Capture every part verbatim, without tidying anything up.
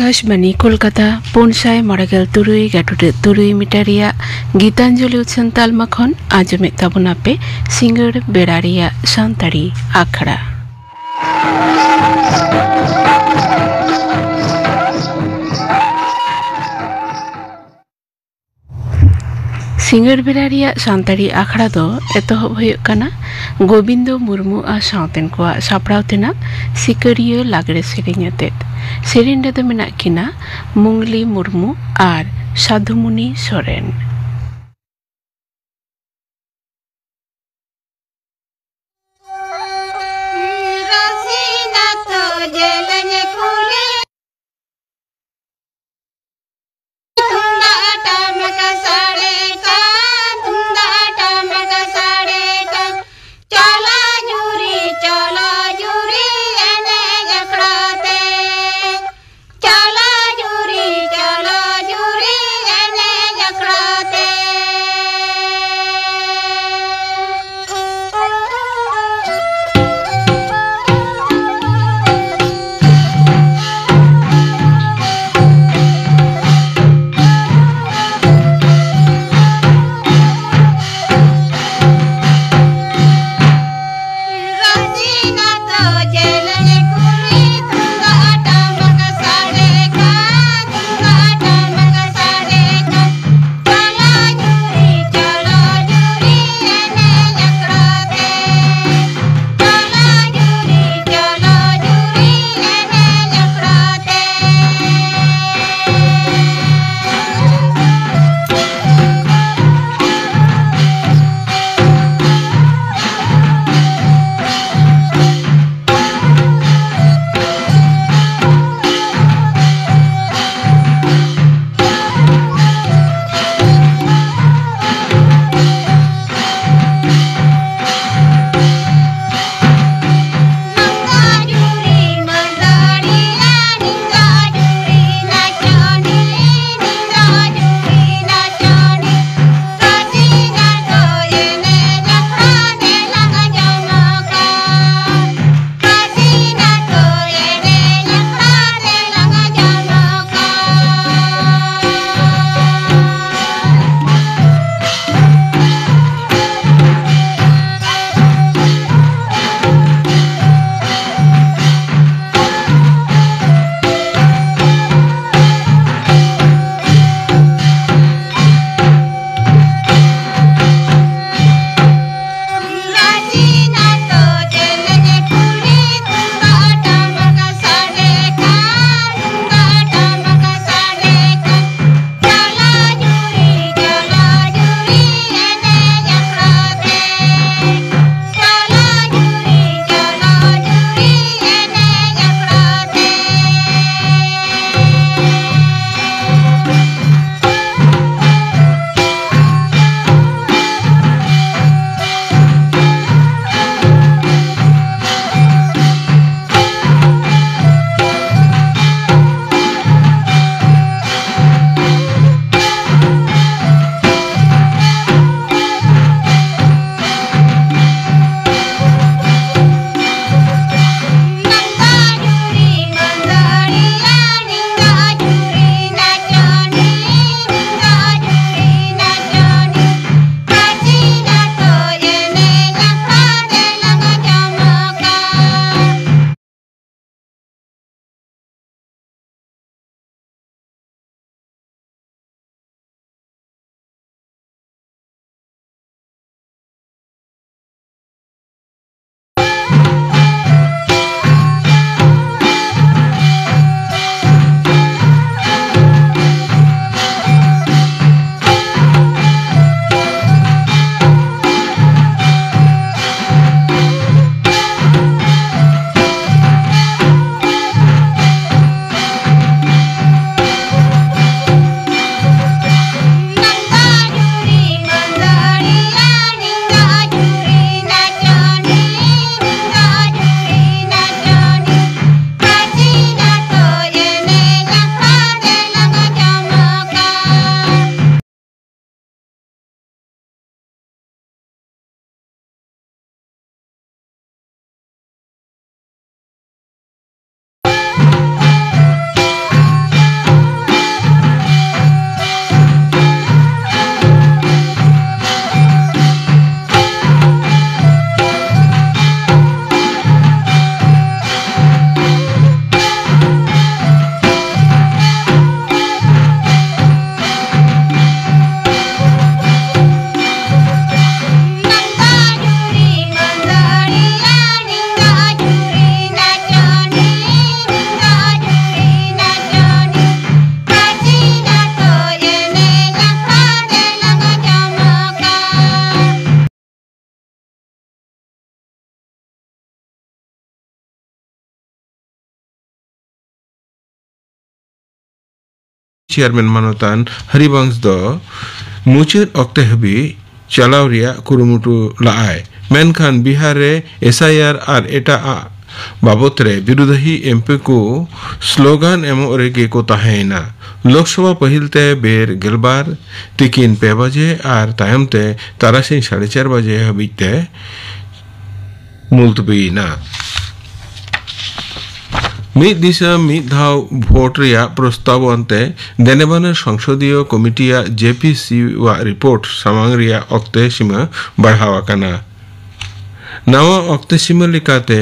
ᱟᱠᱟᱥᱵᱟᱱᱤ ᱠᱳᱞᱠᱟᱛᱟ, ᱯᱩᱱ ᱥᱟᱭ ᱢᱚᱬᱮ ᱜᱮᱞ ᱛᱩᱨᱩᱭ ᱜᱟᱹᱴᱩᱰᱟᱹ ᱛᱩᱨᱩᱭ ᱢᱤᱴᱟᱨ ᱨᱮᱭᱟᱜ ᱜᱤᱛᱟᱧᱡᱚᱞᱤ ᱩᱪᱷᱟᱹᱱ ᱛᱟᱞᱢᱟ ᱠᱷᱚᱱ ᱟᱸᱡᱚᱢᱮᱫ ᱛᱟᱵᱚᱱᱟᱯᱮ ᱥᱤᱸᱜᱟᱹᱲ ᱵᱮᱲᱟ ᱨᱮᱭᱟᱜ ᱥᱟᱱᱛᱟᱲᱤ ᱟᱠᱷᱲᱟ᱾ ᱥᱤᱸᱜᱟᱹᱲ ᱵᱮᱲᱟ ᱨᱮᱭᱟᱜ ᱥᱟᱱᱛᱟᱲᱤ ᱟᱠᱷᱲᱟ ᱫᱚ ᱮᱛᱚᱦᱚᱵ ᱦᱩᱭᱩᱜ ᱠᱟᱱᱟ ᱜᱳᱵᱤᱱᱫᱚ ᱢᱩᱨᱢᱩ ᱟᱨ ᱥᱟᱶᱛᱮᱱ ᱠᱚᱣᱟᱜ ᱥᱟᱯᱲᱟᱣ ᱛᱮᱱᱟᱜ ᱥᱤᱠᱟᱹᱨᱤᱭᱟᱹ ᱞᱟᱜᱽᱲᱮ ᱥᱮᱨᱮᱧ ᱟᱛᱮᱫ᱾ ᱥᱮᱨᱮᱧ ᱨᱮᱫᱚ ᱢᱮᱱᱟᱜ ᱠᱤᱱᱟ ᱢᱩᱝᱞᱤ ᱢᱩᱨᱢᱩ ᱟᱨ ᱥᱟᱫᱷᱩᱢᱩᱱᱤ ᱥᱚᱨᱮᱱ᱾ ᱛᱩᱢᱫᱟᱜ ᱴᱟᱢᱟᱠ ᱥᱟᱰᱮ ᱠᱟᱱ, ᱛᱩᱢᱫᱟᱜ ᱴᱟᱢᱟᱠ ᱥᱟᱰᱮ ᱠᱟᱱ, ᱪᱚᱞᱚ ᱡᱩᱨᱤ, ᱪᱚᱞᱚ ᱡᱩᱨᱤ ᱮᱱᱮᱡ ᱟᱠᱷᱲᱟ ᱛᱮ᱾ ᱪᱚᱞᱚ ᱡᱩᱨᱤ, ᱪᱚᱞᱚ ᱡᱩᱨᱤ ᱮᱱᱮᱡ ᱟᱠᱷᱲᱟ ᱪᱮᱭᱟᱨᱢᱮᱱ ᱢᱟᱱᱚᱛᱟᱱ ᱦᱟᱨᱤᱵᱚᱝᱥ ᱫᱚ ᱢᱩᱪᱟᱹᱫ ᱚᱠᱛᱮ ᱦᱟᱹᱵᱤᱡ ᱪᱟᱞᱟᱣ ᱨᱮᱭᱟᱜ ᱠᱩᱨᱩᱢᱩᱴᱩ ᱞᱟᱜᱼᱟᱭ, ᱢᱮᱱᱠᱷᱟᱱ ᱵᱤᱦᱟᱨ ᱨᱮ ᱮᱥ ᱟᱭ ᱟᱨ ᱟᱨ ᱮᱴᱟᱜ ᱟᱜ ᱵᱟᱵᱚᱛ ᱨᱮ ᱵᱤᱨᱩᱫᱷᱤ ᱮᱢ ᱯᱤ ᱠᱚ ᱥᱞᱳᱜᱟᱱ ᱮᱢᱚᱜ ᱨᱮᱜᱮ ᱠᱚ ᱛᱟᱦᱮᱸᱭᱮᱱᱟ᱾ ᱞᱳᱠᱥᱚᱵᱷᱟ ᱯᱟᱹᱦᱤᱞ ᱛᱮ ᱵᱮᱨ ᱜᱮᱞᱵᱟᱨ ᱛᱤᱠᱤᱱ ᱯᱮ ᱵᱟᱡᱮ ᱟᱨ ᱛᱟᱭᱚᱢ ᱛᱮ ᱛᱟᱨᱟᱥᱤᱧ ᱥᱟᱲᱮ ᱪᱟᱨ ᱵᱟᱡᱮ ᱦᱟᱹᱵᱤᱡ ᱛᱮ ᱢᱩᱞᱛᱵᱤᱭᱮᱱᱟ᱾ ᱢᱤᱫ ᱫᱤᱥᱚᱢ ᱢᱤᱫ ᱫᱷᱟᱣ ᱵᱷᱳᱴ ᱨᱮᱭᱟᱜ ᱯᱨᱚᱥᱛᱟᱵ ᱟᱱᱛᱮ ᱫᱮᱱᱮᱵᱟᱱᱟᱨ ᱥᱚᱝᱥᱚᱫᱤᱭᱚ ᱠᱚᱢᱤᱴᱤᱭᱟᱜ ᱡᱮ ᱯᱤ ᱥᱤ ᱣᱟᱜ ᱨᱤᱯᱳᱨᱴ ᱥᱟᱢᱟᱝ ᱨᱮᱭᱟᱜ ᱚᱠᱛᱮ ᱥᱤᱢᱟᱹ ᱵᱟᱲᱦᱟᱣ ᱟᱠᱟᱱᱟ᱾ ᱱᱟᱣᱟ ᱚᱠᱛᱮ ᱥᱤᱢᱟᱹ ᱞᱮᱠᱟᱛᱮ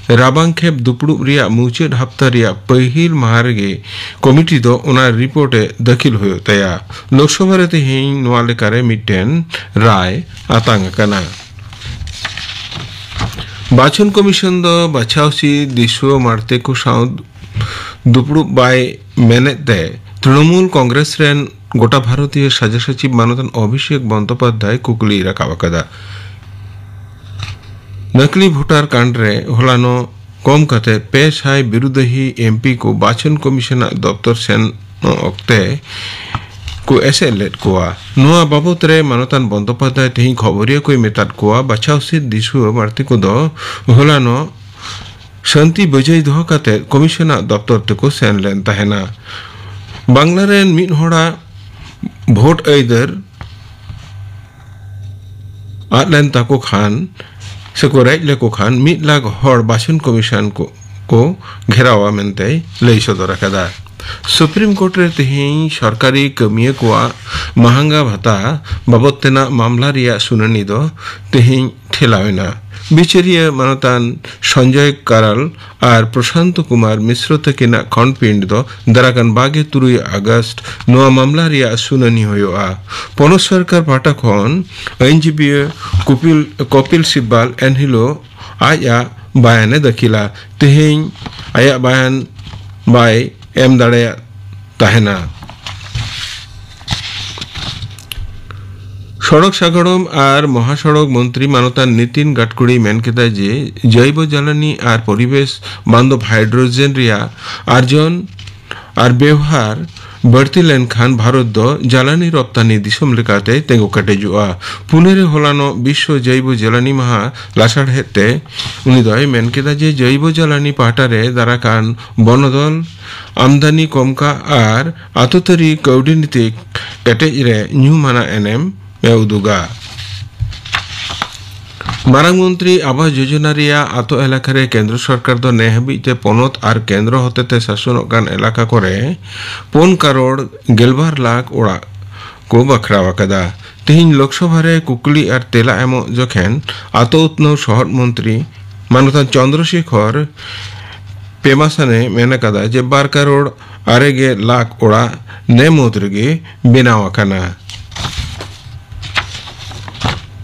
ᱨᱟᱵᱟᱝ ᱠᱷᱮᱯ ᱫᱩᱯᱲᱩᱵ ᱨᱮᱭᱟᱜ ᱢᱩᱪᱟᱹᱫ ᱦᱟᱯᱛᱟ ᱨᱮᱭᱟᱜ ᱯᱟᱹᱦᱤᱞ ᱢᱟᱦᱟ ᱨᱮᱜᱮ ᱠᱚᱢᱤᱴᱤ ᱫᱚ ᱚᱱᱟ ᱨᱤᱯᱳᱨᱴ ᱮ ᱫᱟᱹᱠᱷᱤᱞ ᱦᱩᱭᱩᱜ ᱛᱟᱭᱟ᱾ ᱞᱳᱠᱥᱚᱵᱷᱟ ᱨᱮ ᱛᱮᱦᱮᱧ ᱱᱚᱣᱟ ᱞᱮᱠᱟᱨᱮ ᱢᱤᱫᱴᱮᱱ ᱨᱟᱭ ᱟᱛᱟᱝ ᱟᱠᱟᱱᱟ᱾ ᱵᱟᱪᱷᱚᱱ ᱠᱚᱢᱤᱥᱚᱱ ᱫᱚ ᱵᱟᱪᱷᱟᱣ ᱥᱤᱫ ᱫᱤᱥᱩᱣᱟᱹ ᱢᱟᱬᱛᱮ ᱠᱚ ᱥᱟᱶ ᱫᱩᱯᱲᱩᱵ ᱵᱟᱭ ᱢᱮᱱᱮᱫ ᱛᱮ ᱛᱨᱤᱱᱚᱢᱩᱞ ᱠᱚᱝᱜᱨᱮᱥ ᱨᱮᱱ ᱜᱚᱴᱟ ᱵᱷᱟᱨᱚᱛᱤᱭᱚ ᱥᱟᱡᱟ ᱥᱚᱪᱤᱵ ᱢᱟᱱᱚᱛᱟᱱ ᱚᱵᱷᱤᱥᱮᱠ ᱵᱚᱱᱫᱳᱯᱟᱫᱽᱫᱷᱟᱭ ᱠᱩᱠᱞᱤᱭ ᱨᱟᱠᱟᱵ ᱟᱠᱟᱫᱟ᱾ ᱱᱟᱠᱞᱤ ᱵᱷᱳᱴᱟᱨ ᱠᱟᱱᱰ ᱨᱮ ᱦᱚᱞᱟᱱᱚᱜ ᱠᱚᱢ ᱠᱟᱛᱮ ᱯᱮ ᱥᱟᱭ ᱵᱤᱨᱩᱫᱷᱤ ᱮᱢ ᱯᱤ ᱠᱚ ᱵᱟᱪᱷᱚᱱ ᱠᱚᱢᱤᱥᱚᱱᱟᱜ ᱫᱚᱯᱛᱚᱨ ᱥᱮᱱᱚᱜ ᱚᱠᱛᱮ ᱠᱚ ᱮᱥᱮᱫ ᱞᱮᱫ ᱠᱚᱣᱟ᱾ ᱱᱚᱣᱟ ᱵᱟᱵᱚᱛ ᱨᱮ ᱢᱟᱱᱚᱛᱟᱱ ᱵᱚᱱᱫᱳᱯᱟᱫᱽᱫᱷᱟᱭ ᱛᱮᱦᱮᱧ ᱠᱷᱚᱵᱚᱨᱤᱭᱟᱹ ᱠᱚᱭ ᱢᱮᱛᱟᱫ ᱠᱚᱣᱟ, ᱵᱟᱪᱷᱟᱣ ᱥᱤᱫ ᱫᱤᱥᱩᱣᱟᱹ ᱢᱟᱬᱛᱮ ᱠᱚᱫᱚ ᱦᱚᱞᱟᱱᱚᱜ ᱥᱟᱱᱛᱤ ᱵᱟᱹᱡᱟᱹᱭ ᱫᱚᱦᱚ ᱠᱟᱛᱮ ᱠᱚᱢᱤᱥᱚᱱᱟᱜ ᱫᱚᱯᱛᱚᱨ ᱛᱮᱠᱚ ᱥᱮᱱ ᱞᱮᱱ ᱛᱟᱦᱮᱱᱟ᱾ ᱵᱟᱝᱞᱟ ᱨᱮᱱ ᱢᱤᱫ ᱦᱚᱲᱟᱜ ᱵᱷᱳᱴ ᱟᱹᱭᱫᱟᱹᱨ ᱟᱫ ᱞᱮᱱ ᱛᱟᱠᱚ ᱠᱷᱟᱱ ᱥᱮᱠᱚ ᱨᱮᱡ ᱞᱮᱠᱚ ᱠᱷᱟᱱ ᱢᱤᱫ ᱞᱟᱠᱷ ᱦᱚᱲ ᱵᱟᱪᱷᱚᱱ ᱠᱚᱢᱤᱥᱚᱱ ᱠᱚ, ᱠᱚ ᱜᱷᱮᱨᱟᱣᱟ ᱢᱮᱱᱛᱮᱭ ᱞᱟᱹᱭ ᱥᱚᱫᱚᱨ ᱟᱠᱟᱫᱟ᱾ ᱥᱩᱯᱨᱤᱢ ᱠᱳᱨᱴ ᱨᱮ ᱛᱮᱦᱮᱧ ᱥᱚᱨᱠᱟᱨᱤ ᱠᱟᱹᱢᱤᱭᱟᱹ ᱠᱚᱣᱟᱜ ᱢᱟᱦᱟᱝᱜᱟ ᱵᱷᱟᱛᱟ ᱵᱟᱵᱚᱫ ᱛᱮᱱᱟᱜ ᱢᱟᱢᱞᱟ ᱨᱮᱭᱟᱜ ᱥᱩᱱᱟᱹᱱᱤ ᱫᱚ ᱛᱮᱦᱮᱧ ᱴᱷᱮᱞᱟᱣ ᱮᱱᱟ᱾ ᱵᱤᱪᱟᱹᱨᱤᱭᱟᱹ ᱢᱟᱱᱚᱛᱟᱱ ᱥᱚᱧᱡᱚᱭ ᱠᱟᱨᱟᱞ ᱟᱨ ᱯᱨᱚᱥᱟᱱᱛ ᱠᱩᱢᱟᱨ ᱢᱤᱥᱨᱚ ᱛᱟᱹᱠᱤᱱᱟᱜ ᱠᱷᱚᱸᱰᱯᱤᱸᱰ ᱫᱚ ᱫᱟᱨᱟᱠᱟᱱ ᱵᱟᱜᱮ ᱛᱩᱨᱩᱭ ᱟᱜᱚᱥᱴ ᱱᱚᱣᱟ ᱢᱟᱢᱞᱟ ᱨᱮᱭᱟᱜ ᱥᱩᱱᱟᱹᱱᱤ ᱦᱩᱭᱩᱜᱼᱟ᱾ ᱯᱚᱱᱚᱛ ᱥᱚᱨᱠᱟᱨ ᱯᱟᱦᱴᱟ ᱠᱷᱚᱱ ᱟᱹᱭᱤᱱᱡᱤᱵᱤᱭᱟᱹ ᱠᱚᱯᱤᱞ, ᱠᱚᱯᱤᱞ ᱥᱤᱵᱵᱟᱞ ᱮᱱᱦᱤᱞᱳᱜ ᱟᱡᱟᱜ ᱵᱟᱭᱟᱱᱮ ᱫᱟᱹᱠᱷᱤᱞᱟ᱾ ᱛᱮᱦᱮᱧ ᱟᱭᱟᱜ ᱵᱟᱭᱟᱱ ᱵᱟᱭ ᱮᱢ ᱫᱟᱲᱮᱭᱟᱜ ᱛᱟᱦᱮᱱᱟ᱾ ᱥᱚᱲᱚᱠ ᱥᱟᱜᱟᱲᱚᱢ ᱟᱨ ᱢᱚᱦᱟᱥᱚᱲᱚᱠ ᱢᱚᱱᱛᱨᱤ ᱢᱟᱱᱚᱛᱟᱱ ᱱᱤᱛᱤᱱ ᱜᱟᱰᱠᱩᱲᱤ ᱢᱮᱱ ᱠᱮᱫᱟ ᱡᱮ ᱡᱚᱭᱵᱚ ᱡᱟᱞᱟᱱᱤ ᱟᱨ ᱯᱚᱨᱤᱵᱮᱥ ᱵᱟᱱᱫᱚᱵ ᱦᱟᱭᱰᱨᱳᱡᱮᱱ ᱨᱮᱭᱟᱜ ᱟᱨᱡᱚᱱ ᱟᱨ ᱵᱮᱣᱦᱟᱨ ᱵᱟᱹᱲᱛᱤ ᱞᱮᱱᱠᱷᱟᱱ ᱵᱷᱟᱨᱚᱛ ᱫᱚ ᱡᱟᱞᱟᱱᱤ ᱨᱚᱯᱛᱟᱱᱤ ᱫᱤᱥᱚᱢ ᱞᱮᱠᱟᱛᱮ ᱛᱤᱸᱜᱩ ᱠᱮᱴᱮᱡᱚᱜᱼᱟ᱾ ᱯᱩᱱᱮ ᱨᱮ ᱦᱚᱞᱟᱱᱚᱜ ᱵᱤᱥᱥᱚ ᱡᱚᱭᱵᱚ ᱡᱟᱞᱟᱱᱤ ᱢᱟᱦᱟ ᱞᱟᱥᱟᱲᱦᱮᱫ ᱛᱮ ᱩᱱᱤ ᱫᱚᱭ ᱢᱮᱱ ᱠᱮᱫᱟ ᱡᱮ ᱡᱚᱭᱵᱚ ᱡᱟᱞᱟᱱᱤ ᱯᱟᱦᱴᱟ ᱨᱮ ᱫᱟᱨᱟᱠᱟᱱ ᱵᱚᱱᱚᱫᱚᱞ, ᱟᱢᱫᱟᱱᱤ ᱠᱚᱢ ᱠᱟᱜ ᱟᱨ ᱟᱛᱳ ᱛᱟᱹᱨᱤ ᱠᱟᱹᱣᱰᱤ ᱱᱤᱛᱤ ᱠᱮᱴᱮᱡ ᱨᱮ ᱧᱩᱢᱟᱱᱟᱜ ᱮᱱᱮᱢ ᱮ ᱩᱫᱩᱜᱟ᱾ ᱢᱟᱨᱟᱝ ᱢᱚᱱᱛᱨᱤ ᱟᱵᱟᱥ ᱡᱳᱡᱚᱱᱟ ᱨᱮᱭᱟᱜ ᱟᱛᱳ ᱮᱞᱟᱠᱟ ᱨᱮ ᱠᱮᱱᱫᱨᱚ ᱥᱚᱨᱠᱟᱨ ᱫᱚ ᱱᱮ ᱦᱟᱹᱵᱤᱡ ᱛᱮ ᱯᱚᱱᱚᱛ ᱟᱨ ᱠᱮᱱᱫᱨᱚ ᱦᱚᱛᱮᱛᱮ ᱥᱟᱥᱚᱱᱚᱜ ᱠᱟᱱ ᱮᱞᱟᱠᱟ ᱠᱚᱨᱮ ᱯᱩᱱ ᱠᱟᱨᱳᱲ ᱜᱮᱞᱵᱟᱨ ᱞᱟᱠᱷ ᱚᱲᱟᱜ ᱠᱚ ᱵᱟᱠᱷᱨᱟᱣ ᱟᱠᱟᱫᱟ᱾ ᱛᱮᱦᱮᱧ ᱞᱳᱠᱥᱚᱵᱷᱟ ᱨᱮ ᱠᱩᱠᱞᱤ ᱟᱨ ᱛᱮᱞᱟ ᱮᱢᱚᱜ ᱡᱚᱠᱷᱮᱱ ᱟᱛᱳ ᱩᱛᱱᱟᱹᱣ ᱥᱚᱦᱚᱫ ᱢᱚᱱᱛᱨᱤ ᱢᱟᱱᱚᱛᱟᱱ ᱪᱚᱱᱫᱨᱚ ᱥᱮᱠᱷᱚᱨ ᱯᱮᱢᱟᱥᱟᱱᱮ ᱢᱮᱱ ᱟᱠᱟᱫᱟ ᱡᱮ ᱵᱟᱨ ᱠᱟᱨᱳᱲ ᱟᱨᱮ ᱜᱮ ᱞᱟᱠᱷ ᱚᱲᱟᱜ ᱱᱮ ᱢᱩᱫᱽ ᱨᱮᱜᱮ ᱵᱮᱱᱟᱣ ᱟᱠᱟᱱᱟ᱾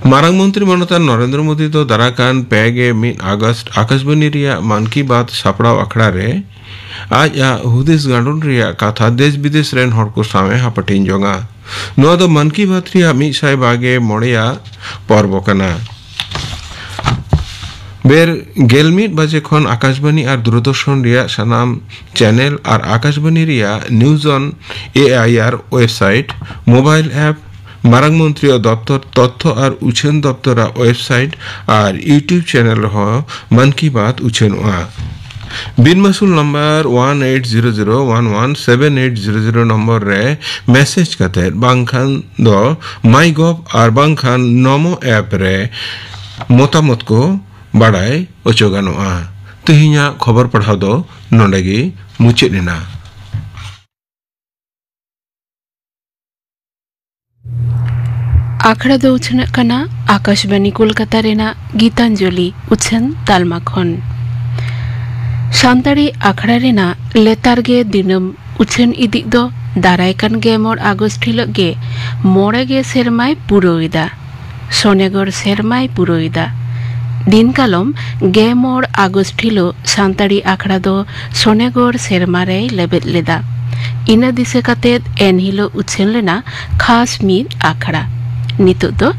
ᱢᱟᱨᱟᱝ ᱢᱚᱱᱛᱨᱤ ᱢᱟᱱᱚᱛᱟᱱ ᱱᱚᱨᱮᱱᱫᱨᱚ ᱢᱳᱫᱤ ᱫᱚ ᱫᱟᱨᱟᱠᱟᱱ ᱯᱮ ᱜᱮ ᱢᱤᱫ ᱟᱜᱚᱥᱴ ᱟᱠᱟᱥᱵᱟᱱᱤ ᱨᱮᱭᱟᱜ ᱢᱟᱱ ᱠᱤ ᱵᱟᱛ ᱥᱟᱯᱲᱟᱣ ᱟᱠᱷᱲᱟ ᱨᱮ ᱟᱡ ᱟᱜ ᱦᱩᱫᱤᱥ ᱜᱟᱸᱰᱚᱱ ᱨᱮᱭᱟᱜ ᱠᱟᱛᱷᱟ ᱫᱮᱥ ᱵᱤᱫᱮᱥ ᱨᱮᱱ ᱦᱚᱲ ᱠᱚ ᱥᱟᱶ ᱮ ᱦᱟᱯᱟᱴᱤᱧ ᱡᱚᱝᱟ᱾ ᱱᱚᱣᱟ ᱫᱚ ᱢᱟᱱ ᱠᱤ ᱵᱟᱛ ᱨᱮᱭᱟᱜ ᱢᱤᱫ ᱥᱟᱭ ᱵᱟᱜᱮ ᱢᱚᱬᱮᱭᱟᱜ ᱯᱚᱨᱵᱚ ᱠᱟᱱᱟ᱾ ᱵᱮᱨ ᱜᱮᱞ ᱢᱤᱫ ᱵᱟᱡᱮ ᱠᱷᱚᱱ ᱟᱠᱟᱥᱵᱟᱱᱤ ᱟᱨ ᱫᱩᱨᱚᱫᱚᱨᱥᱚᱱ ᱨᱮᱭᱟᱜ ᱥᱟᱱᱟᱢ ᱪᱮᱱᱮᱞ ᱟᱨ ᱟᱠᱟᱥᱵᱟᱱᱤ ᱨᱮᱭᱟᱜ News on A I R website, mobile app, ᱢᱟᱨᱟᱝ ᱢᱚᱱᱛᱨᱤᱭᱟᱜ ᱫᱚᱯᱛᱚᱨ ᱛᱚᱛᱛᱷᱚ ᱟᱨ ᱩᱪᱷᱟᱹᱱ ᱫᱚᱯᱛᱚᱨᱟᱜ website ᱟᱨ YouTube ᱪᱮᱱᱮᱞ ᱨᱮᱦᱚᱸ ᱢᱟᱱ ᱠᱤ ᱵᱟᱛ ᱩᱪᱷᱟᱹᱱᱚᱜᱼᱟ᱾ ᱵᱤᱱ ᱢᱟᱹᱥᱩᱞ number one eight zero zero one one seven eight zero zero number ᱨᱮ ᱢᱮᱥᱮᱡᱽ ᱠᱟᱛᱮ ᱵᱟᱝᱠᱷᱟᱱ ᱫᱚ MyGov ᱟᱨ ᱵᱟᱝᱠᱷᱟᱱ ᱱᱚᱢᱳ ᱮᱯ ᱨᱮ ᱢᱚᱛᱟᱢᱚᱛ ᱠᱚ ᱵᱟᱲᱟᱭ ᱚᱪᱚ ᱜᱟᱱᱚᱜᱼᱟ᱾ ᱛᱮᱦᱮᱧᱟᱜ ᱠᱷᱚᱵᱚᱨ ᱯᱟᱲᱦᱟᱣ ᱫᱚ ᱱᱚᱰᱮ ᱜᱮ ᱢᱩᱪᱟᱹᱫ ᱮᱱᱟ᱾ ᱟᱠᱷᱲᱟ ᱫᱚ ᱩᱪᱷᱟᱹᱱᱚᱜ ᱠᱟᱱᱟ ᱟᱠᱟᱥᱵᱟᱱᱤ ᱠᱳᱞᱠᱟᱛᱟ ᱨᱮᱱᱟᱜ ᱜᱤᱛᱟᱧᱡᱚᱞᱤ ᱩᱪᱷᱟᱹᱱ ᱛᱟᱞᱢᱟ ᱠᱷᱚᱱ᱾ ᱥᱟᱱᱛᱟᱲᱤ ᱟᱠᱷᱲᱟ ᱨᱮᱱᱟᱜ ᱞᱮᱛᱟᱲ ᱜᱮ ᱫᱤᱱᱟᱹᱢ ᱩᱪᱷᱟᱹᱱ ᱤᱫᱤᱜ ᱫᱚ ᱫᱟᱨᱟᱭ ᱠᱟᱱ ᱜᱮᱞ ᱢᱚᱬᱮ ᱟᱜᱚᱥᱴ ᱦᱤᱞᱳᱜ ᱜᱮ ᱢᱚᱬᱮ ᱜᱮ ᱥᱮᱨᱢᱟᱭ ᱯᱩᱨᱟᱹᱣ ᱮᱫᱟ᱾ ᱥᱚᱱᱮᱜᱚᱲ ᱥᱮᱨᱢᱟᱭ ᱯᱩᱨᱟᱹᱣ ᱮᱫᱟ᱾ ᱫᱤᱱ ᱠᱟᱞᱚᱢ ᱜᱮᱞ ᱢᱚᱬᱮ ᱟᱜᱚᱥᱴ ᱦᱤᱞᱳᱜ ᱥᱟᱱᱛᱟᱲᱤ ᱟᱠᱷᱲᱟ ᱫᱚ ᱥᱚᱱᱮᱜᱚᱲ ᱥᱮᱨᱢᱟ ᱨᱮᱭ ᱞᱮᱵᱮᱫ ᱞᱮᱫᱟ᱾ ᱤᱱᱟᱹ ᱫᱤᱥᱟᱹ ᱠᱟᱛᱮ ᱮᱱ ᱦᱤᱞᱳᱜ ᱩᱪᱷᱟᱹᱱ ᱞᱮᱱᱟ ᱠᱷᱟᱥ ᱢᱤᱫ ᱟᱠᱷᱲᱟ᱾ ᱱᱤᱛᱚᱜ ᱫᱚ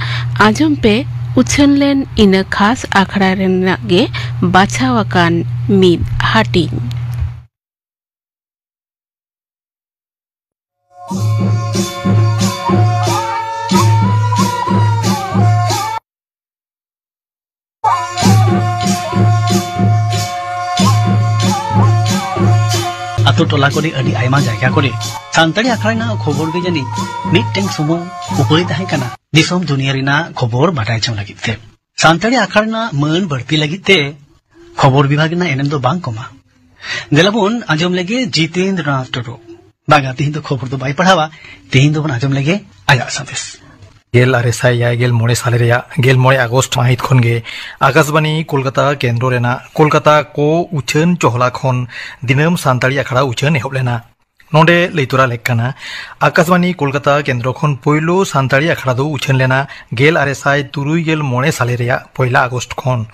ᱟᱸᱡᱚᱢ ᱯᱮ ᱩᱪᱷᱟᱹᱱ ᱞᱮᱱ ᱤᱱᱟᱹ ᱠᱷᱟᱥ ᱟᱠᱷᱲᱟ ᱨᱮᱱᱟᱜ ᱜᱮ ᱵᱟᱪᱷᱟᱣ ᱟᱠᱟᱱ ᱢᱤᱫ ᱦᱟᱹᱴᱤᱧ᱾ ᱟᱛᱳ ᱴᱚᱞᱟ ᱠᱚᱨᱮ ᱟᱹᱰᱤ ᱟᱭᱢᱟ ᱡᱟᱭᱜᱟ ᱠᱚᱨᱮ ᱥᱟᱱᱛᱟᱲᱤ ᱟᱠᱷᱲᱟ ᱨᱮᱱᱟᱜ ᱠᱷᱚᱵᱚᱨ ᱜᱮ ᱡᱟᱹᱱᱤᱡ ᱢᱤᱫᱴᱮᱱ ᱥᱩᱢᱩᱝ ᱩᱯᱟᱹᱭ ᱛᱟᱦᱮᱸ ᱠᱟᱱᱟ ᱫᱤᱥᱚᱢ ᱫᱩᱱᱤᱭᱟᱹ ᱨᱮᱱᱟᱜ ᱠᱷᱚᱵᱚᱨ ᱵᱟᱰᱟᱭ ᱪᱚᱝ ᱞᱟᱹᱜᱤᱫ ᱛᱮ᱾ ᱥᱟᱱᱛᱟᱲᱤ ᱟᱠᱷᱲᱟ ᱨᱮᱱᱟᱜ ᱢᱟᱹᱱ ᱵᱟᱹᱲᱛᱤ ᱞᱟᱹᱜᱤᱫ ᱛᱮ ᱠᱷᱚᱵᱚᱨ ᱵᱤᱵᱷᱟᱜᱽ ᱨᱮᱱᱟᱜ ᱮᱱᱮᱢ ᱫᱚ ᱵᱟᱝ ᱠᱚᱢᱟ᱾ ᱫᱮᱞᱟ ᱵᱚᱱ ᱟᱸᱡᱚᱢ ᱞᱮᱜᱮ ᱡᱤᱛᱮᱱᱫᱨᱚᱱᱟᱛᱷ ᱴᱩᱰᱩ᱾ ᱵᱟᱝᱟ, ᱛᱤᱦᱤᱧ ᱫᱚ ᱠᱷᱚᱵᱚᱨ ᱫᱚ ᱵᱟᱭ ᱯᱟᱲᱦᱟᱣᱟ, ᱛᱤᱦᱤᱧ ᱫᱚᱵᱚᱱ ᱟᱸᱡᱚᱢ ᱞᱮᱜᱮ ᱟᱭᱟᱜ ᱥᱟᱸᱫᱮᱥ᱾ ᱜᱮᱞ ᱟᱨᱮ ᱥᱟᱭ ᱮᱭᱟᱭ ᱜᱮᱞ ᱢᱚᱬᱮ ᱥᱟᱞᱮ ᱨᱮᱭᱟᱜ ᱜᱮᱞ ᱢᱚᱬᱮ ᱟᱜᱚᱥᱴ ᱢᱟᱹᱦᱤᱛ ᱠᱷᱚᱱ ᱜᱮ ᱟᱠᱟᱥᱵᱟᱱᱤ ᱠᱳᱞᱠᱟᱛᱟ ᱠᱮᱱᱫᱨᱚ ᱨᱮᱱᱟᱜ ᱠᱳᱞᱠᱟᱛᱟ ᱠᱚ ᱩᱪᱷᱟᱹᱱ ᱪᱚᱦᱞᱟ ᱠᱷᱚᱱ ᱫᱤᱱᱟᱹᱢ ᱥᱟᱱᱛᱟᱲᱤ ᱟᱠᱷᱲᱟ ᱩᱪᱷᱟᱹᱱ ᱮᱦᱚᱵ ᱞᱮᱱᱟ᱾ ᱱᱚᱰᱮ ᱞᱟᱹᱭ ᱛᱚᱨᱟ ᱞᱮᱠ ᱠᱟᱱᱟ, ᱟᱠᱟᱥᱵᱟᱱᱤ ᱠᱳᱞᱠᱟᱛᱟ ᱠᱮᱱᱫᱨᱚ ᱠᱷᱚᱱ ᱯᱳᱭᱞᱳ ᱥᱟᱱᱛᱟᱲᱤ ᱟᱠᱷᱲᱟ ᱫᱚ ᱩᱪᱷᱟᱹᱱ ᱞᱮᱱᱟ ᱜᱮᱞ ᱟᱨᱮ ᱥᱟᱭ ᱛᱩᱨᱩᱭ ᱜᱮᱞ ᱢᱚᱬᱮ ᱥᱟᱞᱮ ᱨᱮᱭᱟᱜ ᱯᱚᱭᱞᱟ ᱟᱜᱚᱥᱴ ᱠᱷᱚᱱ᱾